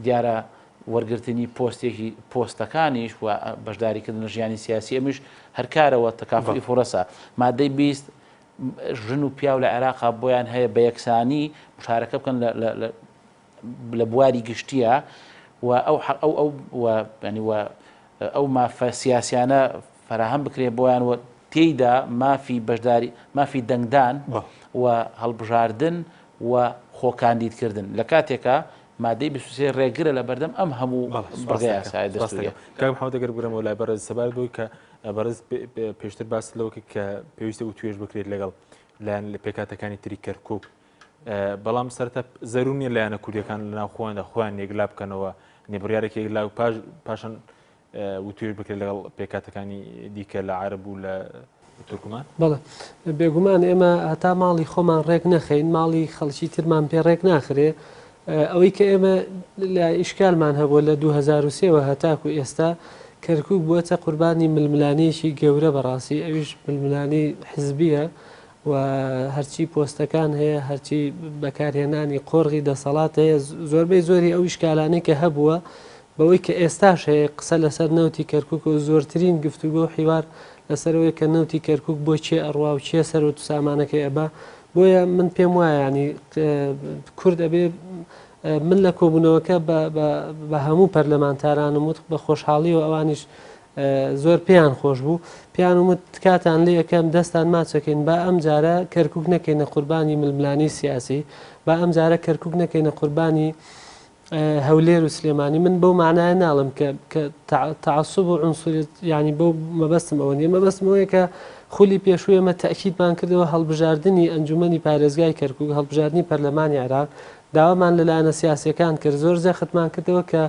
دیارە وەرگرتنی پۆستێکی پۆستەکانیش و بەشداریکردن لە ژیانی سیاسی ئەمیش هەر کارەوە تەکافوئی فرەسە مادەی 20 ژن و پیاو لە عێراقا بۆیان هەیە بە یەکسانی مشارەکە بکەن لە بواری گشتیە و ئەو ئەو ئەو و ینی و ئەو مافە سیاسیانە فەراهەم بکرێت بۆیان و تێیدا مافی بەشداری مافی دەنگدان و هەڵبژاردن و خۆکاندیدکردن لە کاتێکا مادەی 23 ڕێگرە لە بەردەم ئەم هەموو بڕگە یاسایە دەستوریە. کاک محەممەد ئەگەر بگەڕێمەوە لای بەڕێز سەبارەت بەوەی کە بەڕێز پێشتر باست لەوە کرد کە پێویستە وتوێژ بکرێت لەگەڵ لایەن لە پێکهاتەکانی تری کەرکوک بەڵام سەرتا زەرور نییە لایەنە کوردیەکان لە ناو خۆیاندا خۆیان یەکلا بکەنەوە نێ بڕیارێکی یەکلا و پاش پاشان وتوێژ بکرێت لەگەڵ پێکهاتەکانی دیکە لە عەرەب و لە تورکمان؟ بەڵێ بێگومان ئێمە هەتا ماڵی خۆمان ڕێک نەخەین ماڵی خەڵکی ترمان پێ ڕێک ناخرێ ئەوەی کە ئێمە لە ئیشکالمان هەبووە لە 2003 وە هەتاکو ئێستا کەرکک بووەتە قوربانی ململانێیەکی گەورە بەڕاستی ئەویش ململانێی حزبیە و هەرچی پۆستەکان هەیە هەرچی بەکارهێنانی قۆرغی دەسەڵات هەیە زۆربەی زۆری ئەو ئیشکالانەی کە هەبووە بەوەی کە ئێستاش هەیە قسە لەسەر نەوتی کەرکوک و زۆرترین گفتوگۆ و حیوار لەسەر ئەوەیە کە نەوتی کەرکوک بۆ کێ ئەڕوا و کێ سەروەت و سامانەکەی ئەبا بۆیە من پێم وایە یانی کورد ئەبێ من لە کۆبوونەوەکە بە هەموو پەرلەمانتارانم وت بە خۆشحاڵیەوە ئەوانیش زۆر پێیان خۆش بوو پێیان وت تکاتان لێ ئەکەم دەستان ماچەکەین با ئەم جارە کەرکوک نەکەینە قوربانی ململانێی سیاسی با ئەم جارە کەرکوک نەکەینە قوربانی هەولێر و سلێمانی من بەو معنایە ناڵم کە کە تەعسوب و عنسوریت یعنی بەو مەبەستم ئەوە نییە مەبەستم ئەوەیە کە خولی پێشوو ئێمە تەئکیدمان کردەوە هەڵبژاردنی ئەنجومەنی پارێزگای کەرکوک هەڵبژاردنی پەرلەمانی عێراق داوامان لە لایەنە سیاسیەکان کرد زۆر جەختمان کردەوە کە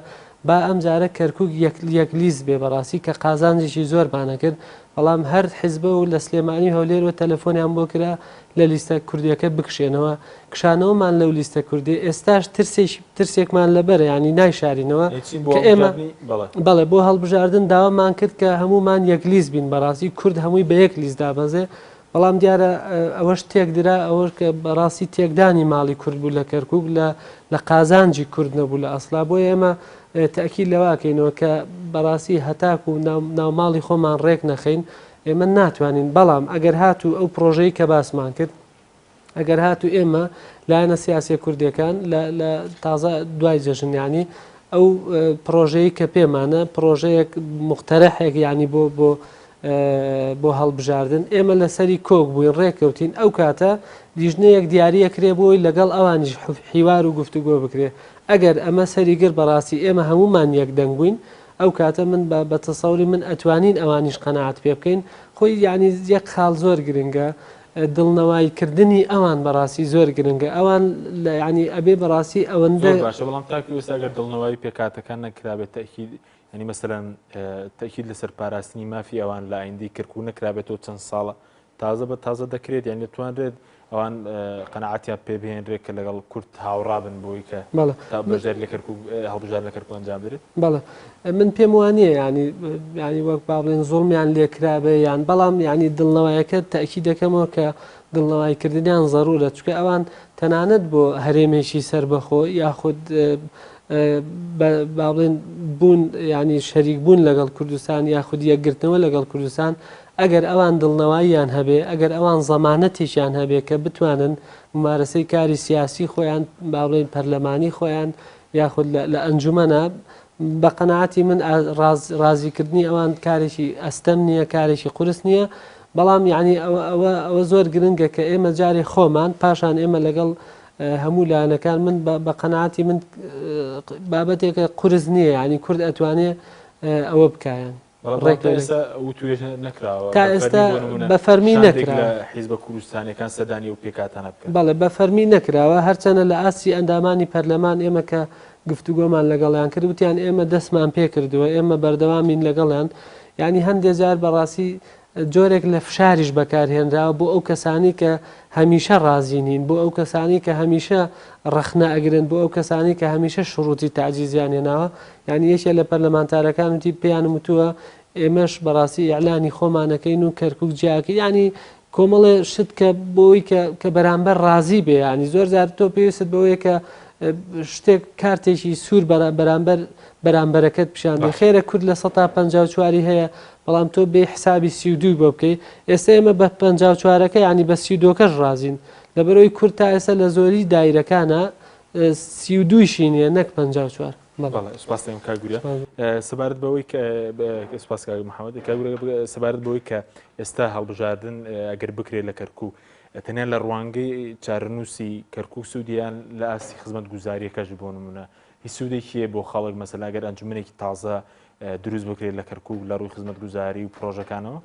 با ئەم جارە کەرکوک یەک یەک لیست بێ بەڕاستی کە قازانجێکی زۆرمان ئەکرد بەڵام هەر حزبە و لە سلێمانی و هەولێرەوە تەلەفۆنیان بۆ کرا لە لیستە کوردیەکە بکشێنەوە کشانەوەمان لەو لیستە کوردیە ئێستاش ترسێکی ترسێکمان لەبەرە یانی نایشارینەوە بۆ کە ئێمە هەڵبژاردنی بەڵێ. بەڵێ بۆ هەڵبژاردن داوامان کرد کە هەموومان یەک لیست بین بەڕاستی کورد هەمووی بە یەک لیست دابەزێ بەڵام دیارە ئەوەش تێکدرا، ئەوەش کە بەڕاستی تێکدانی ماڵی کورد بوو لە کەرکوک لە لە قازانجی کورد نەبوو لە ئەسڵا، بۆیە ئێمە تەئکید لەوە ئەکەینەوە کە بەڕاستی هەتاکو ناو ناو ماڵی خۆمان ڕێک نەخەین ئێمە ناتوانین، بەڵام ئەگەر هاتوو ئەو پڕۆژەی کە باسمان کرد ئەگەر هاتوو ئێمە لایەنە سیاسیە کوردیەکان لە لە تازە دوای جەژن یانی ئەو پڕۆژەی کە پێمانە پڕۆژەیەک مقتەرەحێک یانی بۆ بۆ بۆ هەڵبژاردن ئێمە لەسەری کۆک بووین ڕێککەوتین ئەو کاتە لیژنەیەک دیاری ئەکرێ بۆی لەگەڵ ئەوانیش حیوار و گفتوگۆ بکرێ ئەگەر ئەمە سەری گرت بەڕاستی ئێمە هەموومان یەک دەنگ بووین ئەو کاتە من بە تەسەوری من ئەتوانین ئەوانیش قەناعەت پێ بکەین خۆی یعنی یەک خاڵ زۆر گرنگە دڵنەوایی کردنی ئەوان بەڕاستی زۆر گرنگە ئەوان لە یعنی ئەبێ بەڕاستی ئەوەندە زۆر باشە بەڵام تاکو ئێستا ئەگەر دڵنەوایی پێکهاتەکان نەکرابێت تەئکید یانی مەسەلەن تەئکید لەسەر پاراستنی مافی ئەوان لە ئایندەی کەرکوک نەکرابێتەوە چەند ساڵە تازە بە تازە دەکرێت یان دەتوانرێت ئەوان قەناعەتیان پێ بهێنرێت کە لەگەڵ کورد هاوڕا بن بۆی کە بەڵێ تا بەشداری لە کەرکوک هەڵبژاردن لە کەرکوک ئەنجام بدرێت؟ بەڵێ من پێم وانییە یانی یانی وەک با بڵێن زوڵمیان لێکرابێ یان بەڵام یانی دڵنەوایەکە تەئکید دەکەمەوە کە دڵنەوایی کردنیان زەرورە چونکە ئەوان تەنانەت بۆ هەرێمێکی سەربەخۆ یاخود با بڵێن بوون ینی شەریک بوون لەگەڵ کوردستان یاخود یەکگرتنەوە لەگەڵ کوردستان ئەگەر ئەوان دڵنەواییان هەبێ ئەگەر ئەوان زەمانەتێکیان هەبێ کە بتوانن ممارەسەی کاری سیاسی خۆیان با بڵێن پەرلەمانی خۆیان یاخود لە ئەنجومەنە بە قەناعەتی من ڕازیکردنی ئەوان کارێکی ئەستەم نییە کارێکی قورس نییە بەڵام یعنی ئەوە ئەوە زۆر گرنگە کە ئێمە جارێ خۆمان پاشان ئێمە لەگەڵ هەموو لایەنەکان من بە قەناعەتی من بابەتێکە قورس نییە یعنی کورد ئەتوانێ ئەوە بکایەن. بەڵام تا ئێستا وتوێژ نەکراوە تا ئێستا بە فەرمی نەکراوە. لە حیزبە کوردستانیەکان سەردانی ئەو پێکهاتانە بکەن. بەڵێ بە فەرمی نەکراوە، هەرچەنە لە ئاستی ئەندامانی پەرلەمان ئێمە کە گفتوگۆمان لەگەڵیان کرد وتیان ئێمە دەستمان پێکردووە، ئێمە بەردەوامین لەگەڵیان، یانی هەندێ جار بەڕاستی جۆرێک لە فشاریش بەکارهێنراوە بۆ ئەو کەسانەی کە هەمیشە ڕازی نین، بۆ ئەو کەسانەی کە هەمیشە ڕەخنە ئەگرن، بۆ ئەو کەسانەی کە هەمیشە شروتی تەعجیزیان هێناوە، یانی یەکێ لە پەرلەمانتارەکان وتی پێیانم وتووە ئێمەش بەڕاستی ئیعلانی خۆمان ئەکەین و کەرکوک جیا ئەکەین، یانی کۆمەڵێ شت کە بۆی کە کە بەرامبەر ڕازی بێ، یانی زۆر جار تۆ پێویستت بەوەیە کە شتێک کارتێکی سوور بەرامبەر بەرامبەرەکەت پیشان بدەی، خێرە کورد 54%ی هەیە بەڵام تۆ بێی حسابی 32ی بۆ بکەی، ئێستا ئێمە بە 54ەکە یانی بە 32کەش ڕازین، لەبەرئەوەی کورد تا ئێستا لە زۆری دایرەکانا 32یشی نییە نەک 54. بەڵێ سوپاس دەکەم کاک گوریا. سەبارەت بەوەی کە سوپاس کاک محەممەد کاک گوریا سەبارەت بەوەی کە ئێستا هەڵبژاردن ئەگەر بکرێت لە کەرکوک تەنیا لە ڕوانگەی چارەنووسی کەرکوک سوودیان لە ئاستی خزمەتگوزاریەکەش بۆ نمونە هیچ سوودێکی هەیە بۆ خەڵک مەسەلا ئەگەر ئەنجومەنێکی تازە دروست بکرێت لە کەرکوک لە ڕووی خزمەتگوزاری و پرۆژەکانەوە؟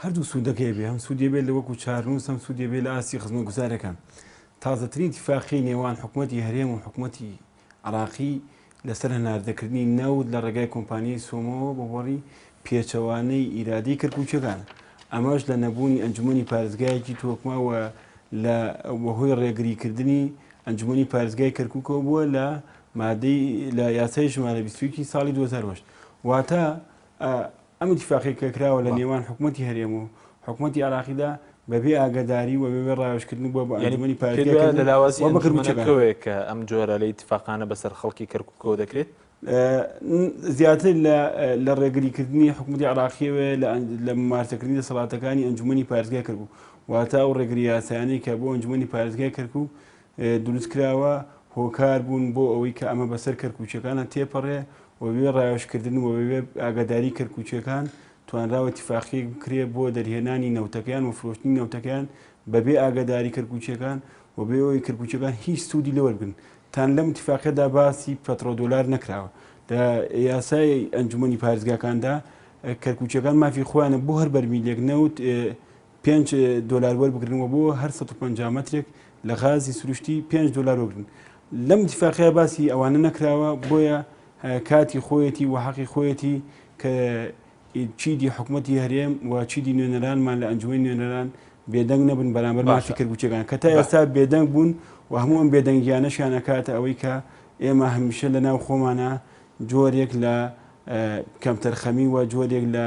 هەردوو سوودەکەی بێ هەم سوودی بێت لە وەکو چارنووس هەم سوودی بێ لە ئاستی خزمەتگوزارەکان تازەترین ئیتیفاقیەی نێوان حکومەتی هەرێم و حکومەتی عراقی لەسەر هەناردەکردنی نەوت لە ڕێگای کۆمپانیای سۆمۆوە بۆ بۆڕی پێچەوانەی ئیرادەی کەرکوکیەکانە ئەمەش لە نەبوونی ئەنجومەنی پارێزگایەکی تۆکمە و لە بەهۆی ڕێگریکردنی ئەنجومەنی پارێزگای کەرکوکەوە بووە لە مادەی لە یاسای ژمارە 21 ساڵی 2008 واتە ئەم ئیتیفاقیە کە کراوە لە نێوان حکومەتی هەرێم و حکومەتی عێراقیدا بەبێ ئاگاداری و بەبێ ڕاوێژکردن بووە بە ئەنجومەنی پارێزگای لە کەرکوک لاوازی و بە کەرکوکیەکان. ئەنجومەنەکەوەیە کە ئەم جۆرە لە ئیتیفاقانە بەسەر خەڵکی کەرکوکەوە دەکرێت؟ زیاتر لە لە ڕێگریکردنی حکومەتی عێراقیەوەیە لە لە ممارسەکردنی دەسەڵاتەکانی ئەنجومەنی پارێزگای کەرکوک واتە ئەو ڕێگری یاسایانەی کە بۆ ئەنجومەنی پارێزگای کەرکوک دروست کراوە هۆکار بوون بۆ ئەوەی کە ئەمە بەسەر کەرکوکیەکانە تێپەڕێ و بەبێ ڕاوێژکردن و بەبێ ئاگاداری کەرکوکیەکان توانراوە ئیتیفاقیەک بکرێ بۆ دەرهێنانی نەوتەکەیان و فرۆشتنی نەوتەکەیان بەبێ ئاگاداری کەرکوکیەکان و بێ ئەوەی کەرکوکیەکان هیچ سوودی لێ وەربگرن. تان لەم ئیتیفاقیەدا باسی پەترۆدۆلار نەکراوە. لە یاسای ئەنجومەنی پارێزگاکاندا کەرکوکیەکان مافی خۆیانە بۆ هەر بەرمیلێک نەوت پێنج دۆلار وەربگرن و بۆ هەر 150 مەترێک لە غازی سروشتی 5 دۆلار وەربگرن. لەم ئیتیفاقیە باسی ئەوانە نەکراوە، بۆیە کاتی خۆیەتی و حەقی خۆیەتی کە چیدی حکومەتی هەرێم و چیدی نوێنەرانمان لە ئەنجومەنی نوێنەران بێدەنگ نەبن بەرامبەر مافی باشە کەرکوکیەکان کە تا بە. ئێستا بێدەنگ بوون و هەموو ئەم بێدەنگیانەشیان ئەکاتە ئەوەی کە ئێمە هەمیشە لە ناو خۆمانە جۆرێک لە کەمتەرخەمی و جۆرێک لە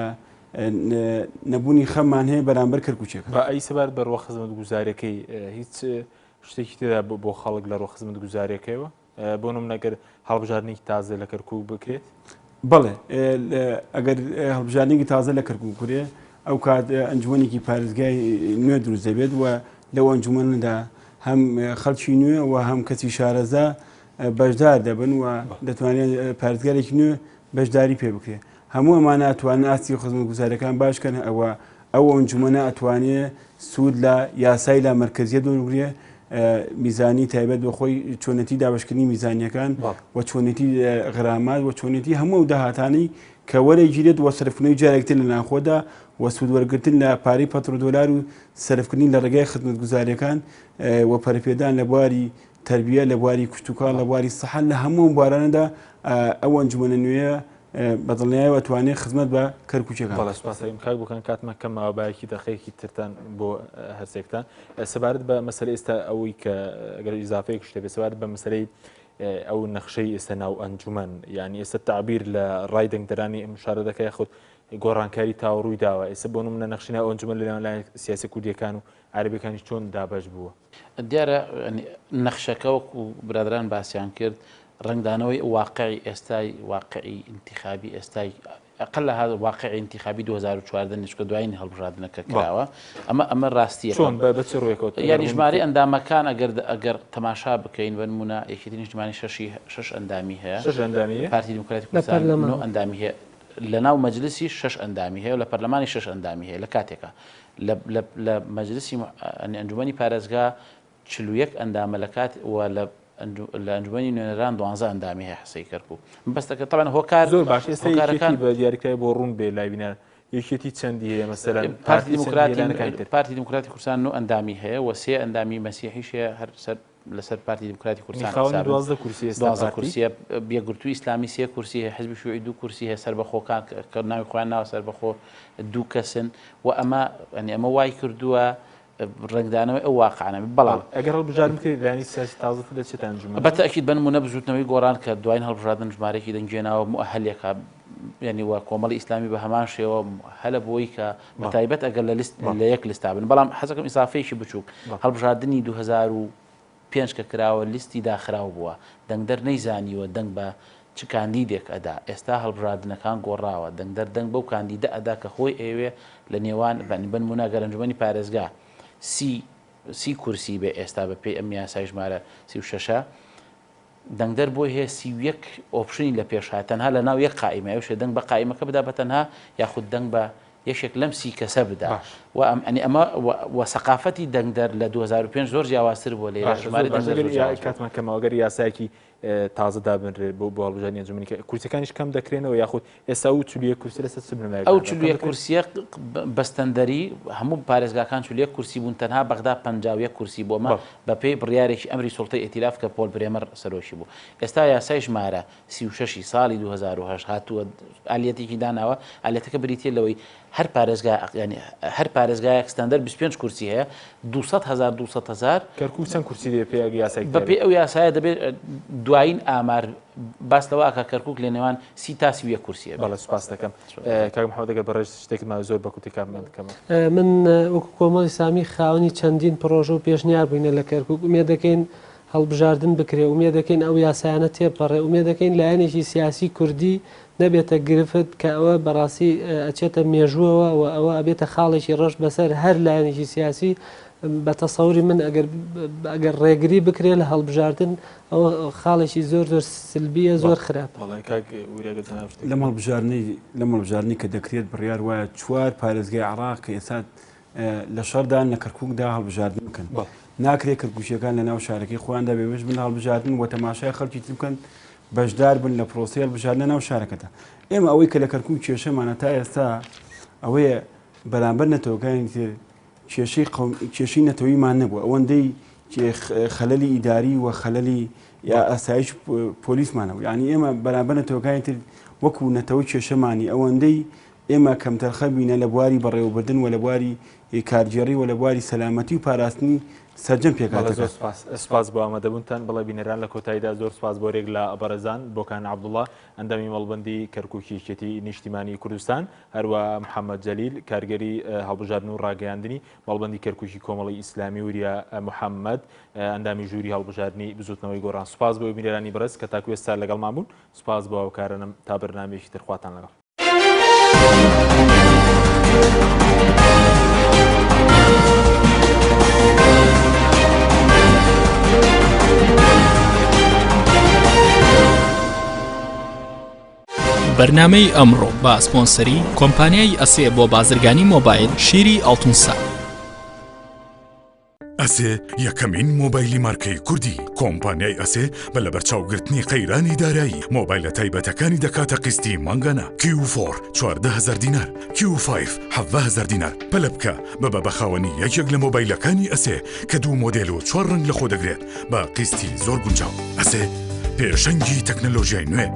نەبوونی خەممان هەیە بەرامبەر کەرکوکیەکان. با ئەی سەبارەت بە ڕووە خزمەتگوزاریەکەی هیچ شتێکی تێدا بۆ خەڵک لە ڕووە خزمەتگوزاریەکەیەوە؟ بۆ نمونە گەر هەڵبژاردنێکی تازە لە کەرکوک بکرێت؟ بەڵێ ئەگەر هەڵبژاردنێکی تازە لە کەرکوک بکرێ ئەو کات ئەنجومەنێکی پارێزگای نوێ دروست دەبێت و لەو ئەنجومەنەدا هەم خەڵکی نوێ و هەم کەسی شارەزا بەشدار دەبن و دەتوانێت پارێزگارێکی نوێ بەشداری پێ بکرێت هەموو ئەمانە ئەتوانن ئاستی خزمەتگوزاریەکان باش کەن ئەوە ئەو ئەنجومەنە ئەتوانێ سوود لە یاسای لامەرکەزیەت وەربگرێ میزانی تایبەت بە خۆی چۆنێتی دابشکردنی میزانیەکان و چۆنێتی غرامات و چۆنێتی هەموو ئەو داهاتانەی کە وەرەگیرێت و سەرفکردنەوەی جارێکتر لە ناخۆدا و سوود وەرگرتن لە پارەی پەترۆدۆلار و سەرفکردنی لە ڕێگای خزمەتگوزاریەکان و پەرەپێدان لە بواری تەربیە لە بواری کشتوکاڵ لە بواری سەحە لە هەموو ئەم بوارانەدا ئەو ئەنجومەنە نوێیە بە دڵنیایەوە ئەتوانێت خزمەت بە کەرکوکیەکان بەڵێ سوپاس دەکەم کاک بوکان کاتمان کەم ماوە بایەکی دەقەیەکی ترتان بۆ هەرسێکتان سەبارەت بە مەسەلەی ئێستا ئەوەی کە ئەگەر ئیزافەیەک شتێ بێ سەبارەت بە مەسەلەی ئەو نەخشەی ئێستا ناو ئەنجومەن یعنی ئێستا تعبیر لە ڕای دەنگدەرانی ئەم شارە دەکە یاخود گۆڕانکاری تاو ڕووی داوە ئێستا بۆ نمونە نەخشی ناو ئەنجومەن لە لایەن سیاسی کوردیەکان و عەرەبەکانیش چۆن دابەش بووە؟ دیارە نەخشەکە وەکو برادران باسیان کرد ڕەنگدانەوەی واقعی ئێستای واقعی ئینتیخابی ئێستای ئەقل لە هذا واقعی ئینتیخابی 2014 نیە چونکە دوایین هەڵبژاردنەکە کراوە ئەمە ئەمە ڕاستیەکە چۆن بە بە چ ڕوویەکەوە یانی ژمارەی ئەندامەکان ئەگەر ئەگەر تەماشا بکەین بە نمونە یەکێتی نیشتمانی شەشی شەش ئەندامی هەیە شەش ئەندامی هەیە پارتی دیموکراتی لە کوردستان پەرلەمان نۆ ئەندامی هەیە لە ناو مەجلسی شەش ئەندامی هەیە و لە پەرلەمانی شەش ئەندامی هەیە لە کاتێکا لە لە لە مەجلسی ئەنجومەنی پارێزگا 41 ئەندامە لە کات و لە. لە ئەنجومەنی نوێنەران دوانزە ئەندامی هەیە حسەی کەرکوک بەستەکە تەبعەن هۆکار زۆر باش ئێستا یەکێتی بە دیاریکراوی بۆ ڕوون بێ لای بینەران یەکێتی چەندی هەیە مەسەلەن پارتی دیموکراتی پارتی دیموکراتی کوردستان نۆ ئەندامی هەیە و سێ ئەندامی مەسیحیش هەیە هەر سەر لەسەر پارتی دیموکراتی کوردستان خاوەنی 12 کورسی ئێستا 12 کورسیە یەکگرتووی ئیسلامی سێ کورسی هەیە حزبی شیوعی دوو کورسی هەیە سەربەخۆکان کە ناوی خۆیان ناوە سەربەخۆ دوو کەسن و ئەمە یانی ئەمە وای کردووە ڕەنگدانەوەی ئەو واقعانە بێت، بەڵام. ئەگەر هەڵبژاردن بکرێت لایەنی سیاسی تازەتر دەچێتە ئەنجومەن؟ بە تەئکید بە نموونە بزووتنەوەی گۆڕان کە دواین هەڵبژاردن ژمارەیەکی دەنگی هێناوە موئەهەلێکە یانی و کۆمەڵی ئیسلامی بە هەمان شێوە موئەهەلە بۆی کە بە تایبەت ئەگەر لە لیست لە یەک لیستا بن بەڵام حەزەکەم ئیزافەیەکی بچووک هەڵبژاردنی 2005 کە کراوە لیستی داخراو بووە دەنگدەر نەیزانیوە دەنگ بە چ کاندیدێک ئەدا، ئێستا هەڵبژاردنەکان گۆڕاوە، دەنگدەر دەنگ بەو کاندیدە ئەدا کە خۆی ئەیەوێ لە نێوان، بەنموونە گەر ئەنجومەنی پارێزگا سی سی کورسی بێ ئێستا بە پێی ئەم یاسای ژمارە 36ە دەنگدەر بۆی هەیە 31 option ی لە پێش هەیە تەنها لە ناو یەک قائیمە ئەوشێ دەنگ بە قائیمەکە بدا بە تەنها یاخود دەنگ بە یەکێک لەم سی کەسە بدا و ئەم ئەنی ئەمە و سەقافەتی دەنگدەر لە 2005 زۆر جیاوازتر بووە لێرە ژمارەی دەنگدەر زۆر جیاواز بووە. کاتمان کەمە ئەگەر یاسایەکی تازە دابنرێت بۆ بۆ هەڵبژاردنی ئەنجومەنی کە کورسیەکانیش کەم دەکرێنەوە یاخود ئێستا ئەو 41 کورسی لەسەر چ بنەمایەک ئەو دانرا؟ کەم 41 دەکرێن؟ کورسیە بە ستەندەری هەموو پارێزگاکان 41 کورسی بوون تەنها بەغدا 51 کورسی بوو ئەمە بەڵێ. بەپێی بڕیارێکی ئەمری سوڵتەی ئیتیلاف کە پۆل برێمەر سەرۆکی بوو ئێستا یاسای ژمارە 36 ی ساڵی 2008 هاتووە ئالیەتێکی داناوە ئالیەتەکە بریتیە لەوەی هەر پارێزگا یانی هەر پارێزگایەک ستاندەر 25 کورسی هەیە 200 هەزار 200 هەزار کەرکوک چەند کورسی دەبێت پێی ئەگە یاسای بەپێی ئەو یاسایە دەبێت دوایین ئامار باس لەوە ئەکا کەرکوک لە نێوان سی تا 31 کورسی هەبێت. بەڵێ سوپاست دەکەم کاک محمد ئەگەر بەڕێز شتێکت ماوە زۆر بە کورتی کاممان بکەمەوە. من وەکو کۆمەڵی سامی خاوەنی چەندین پڕۆژە و پێشنیار بووینە لە کەرکوک ئومێد دەکەین هەڵبژاردن بکرێ ئومێد دەکەین ئەو یاسایانە تێپەڕێ ئومێد دەکەین لایەنێکی سیاسی کوردی نەبێتە گرفت کە ئەوە بەڕاستی ئەچێتە مێژووەوە و ئەوە ئەبێتە خاڵێکی ڕەش بەسەر هەر لایەنێکی سیاسی بە تەسەوری من ئەگەر ئەگەر ڕێگری بکرێ لە هەڵبژاردن ئەوە خاڵێکی زۆر زۆر سلبیە زۆر خراپە. بەڵێ کاک وریا گەر جەناب شتێک لەم هەڵبژاردنەی لەم هەڵبژاردنەی کە دەکرێت بڕیار وایە چوار پارێزگای عێراق کە ئێستا لە شەڕدان لە کەرکوکدا هەڵبژاردن بکەن. ناکرێت کەرکوکییەکان لە ناو شارەکەی خۆیاندا بێبەش بن لە هەڵبژاردن و تەماشای خەڵکی تر بکەن بەشدار بن لە پرۆسەی هەڵبژاردن لە ناو شارەکەدا. ئێمە ئەوەی کە لە کەرکوک کێشەمانە تا ئێستا ئەوەیە بەرامبەر نەتەوەکانی تر کێشەی کێشەی نەتەوەیمان نەبووە ئەوەندەی خەلەلی ئیداری و خەلەلی یا ئاسایش پۆلیسمانەوە یعنی ئێمە بەرامبەر نەتەوەکانی تر وەکو نەتەوە کێشەمانی ئەوەندەی ئێمە کەمتەرخەم بینە لە بواری بەڕێوەبردن و لە بواری کارگێڕی و لە بواری سەلامەتی و پاراستنی سەرجەم بەڵێ زۆر پێکهاتەکان. سوپاس. سوپاس بۆ ئامادەبوونتان. بەڵێ بینەران لە کۆتاییدا زۆر سوپاس بۆ رێک لە بەڕێزان بۆکان عەبدوڵا ئەندامی مەڵبەندی کەرکوکی یەکێتی نیشتیمانی کوردستان، هەروە محەمەد جەلیل کارگەری هەڵبژاردن و ڕاگەیاندنی مەڵبەندی کەرکوکی کۆمەڵی ئیسلامی وریا محەمەد ئەندامی ژووری هەڵبژاردنی بزوتنەوەی گۆڕان. سوپاس بۆ بینەرانی بەڕێز کە تاکو ئێستا لەگەڵمان بوون. سوپاس بۆ هاوکارانم تا بەرنامەیەکی تر خواتان لەگەڵ. بەرنامەی ئەمڕۆ بە سپۆنسەری کۆمپانیای ئەسێ بۆ بازرگانی مۆبایل شیری ئاڵتونسا. ئەسێ یەکەمین مۆبایلی مارکەی کوردی کۆمپانیای ئەسێ بە لەبەرچاوگرتنی قەیرانی دارایی مۆبایلە تایبەتەکانی دەکاتە قیستی مانگانە کیو فۆر 14هزار دینار کیو فایڤ حەڤدەهەزار دینار پەلە بکە ببە بە خاوەنی یەکێک لە مۆبایلەکانی ئەسێ کە دوو مۆدێل و چوار ڕەنگ لەخۆ دەگرێت بە قیستی زۆر گونجاو ئەسێ پێشەنگی تەکنەلۆژیای نوێ.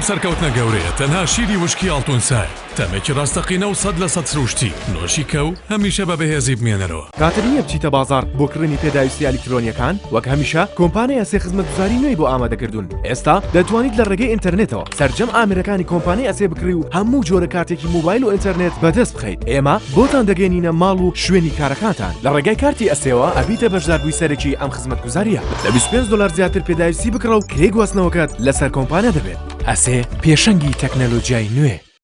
ئەم سەرکەوتنە گەورەیە تەنها شیری وشکی ئاڵتون سایە، تامێکی ڕاستەقینە و 100% سروشتی، نۆشی کە و هەمیشە بە بەهێزی بمێنەرەوە. کاتت نییە بچیتە بازاڕ بۆ کڕینی پێداویستیە ئەلیکترۆنییەکان؟ وەک هەمیشە کۆمپانیای ئەسێ خزمەتگوزاری نوێی بۆ ئامادەکردوون، ئێستا دەتوانیت لە ڕێگەی ئینتەرنێتەوە سەرجەم ئامێرەکانی کۆمپانیای ئەسێ بکڕی و هەموو جۆرە کارتێکی مۆبایل و ئینتەرنێت بەدەست بخەیت. ئێمە بۆتان دەگەیەنینە ماڵ و شوێنی کارەکانتان. لە ڕێگای کارتی ئەسێوە ئەبیتە بەشداربووی سەرەکی ئەم خزمەتگوزارییە. لە 25 دۆلار زیاتر پێداویستی بکڕە و کرێی گواستنەوەکەت لەسەر کۆمپانیا دەبێت. ئەسێ پێشەنگی تەکنەلۆجیای نوێ.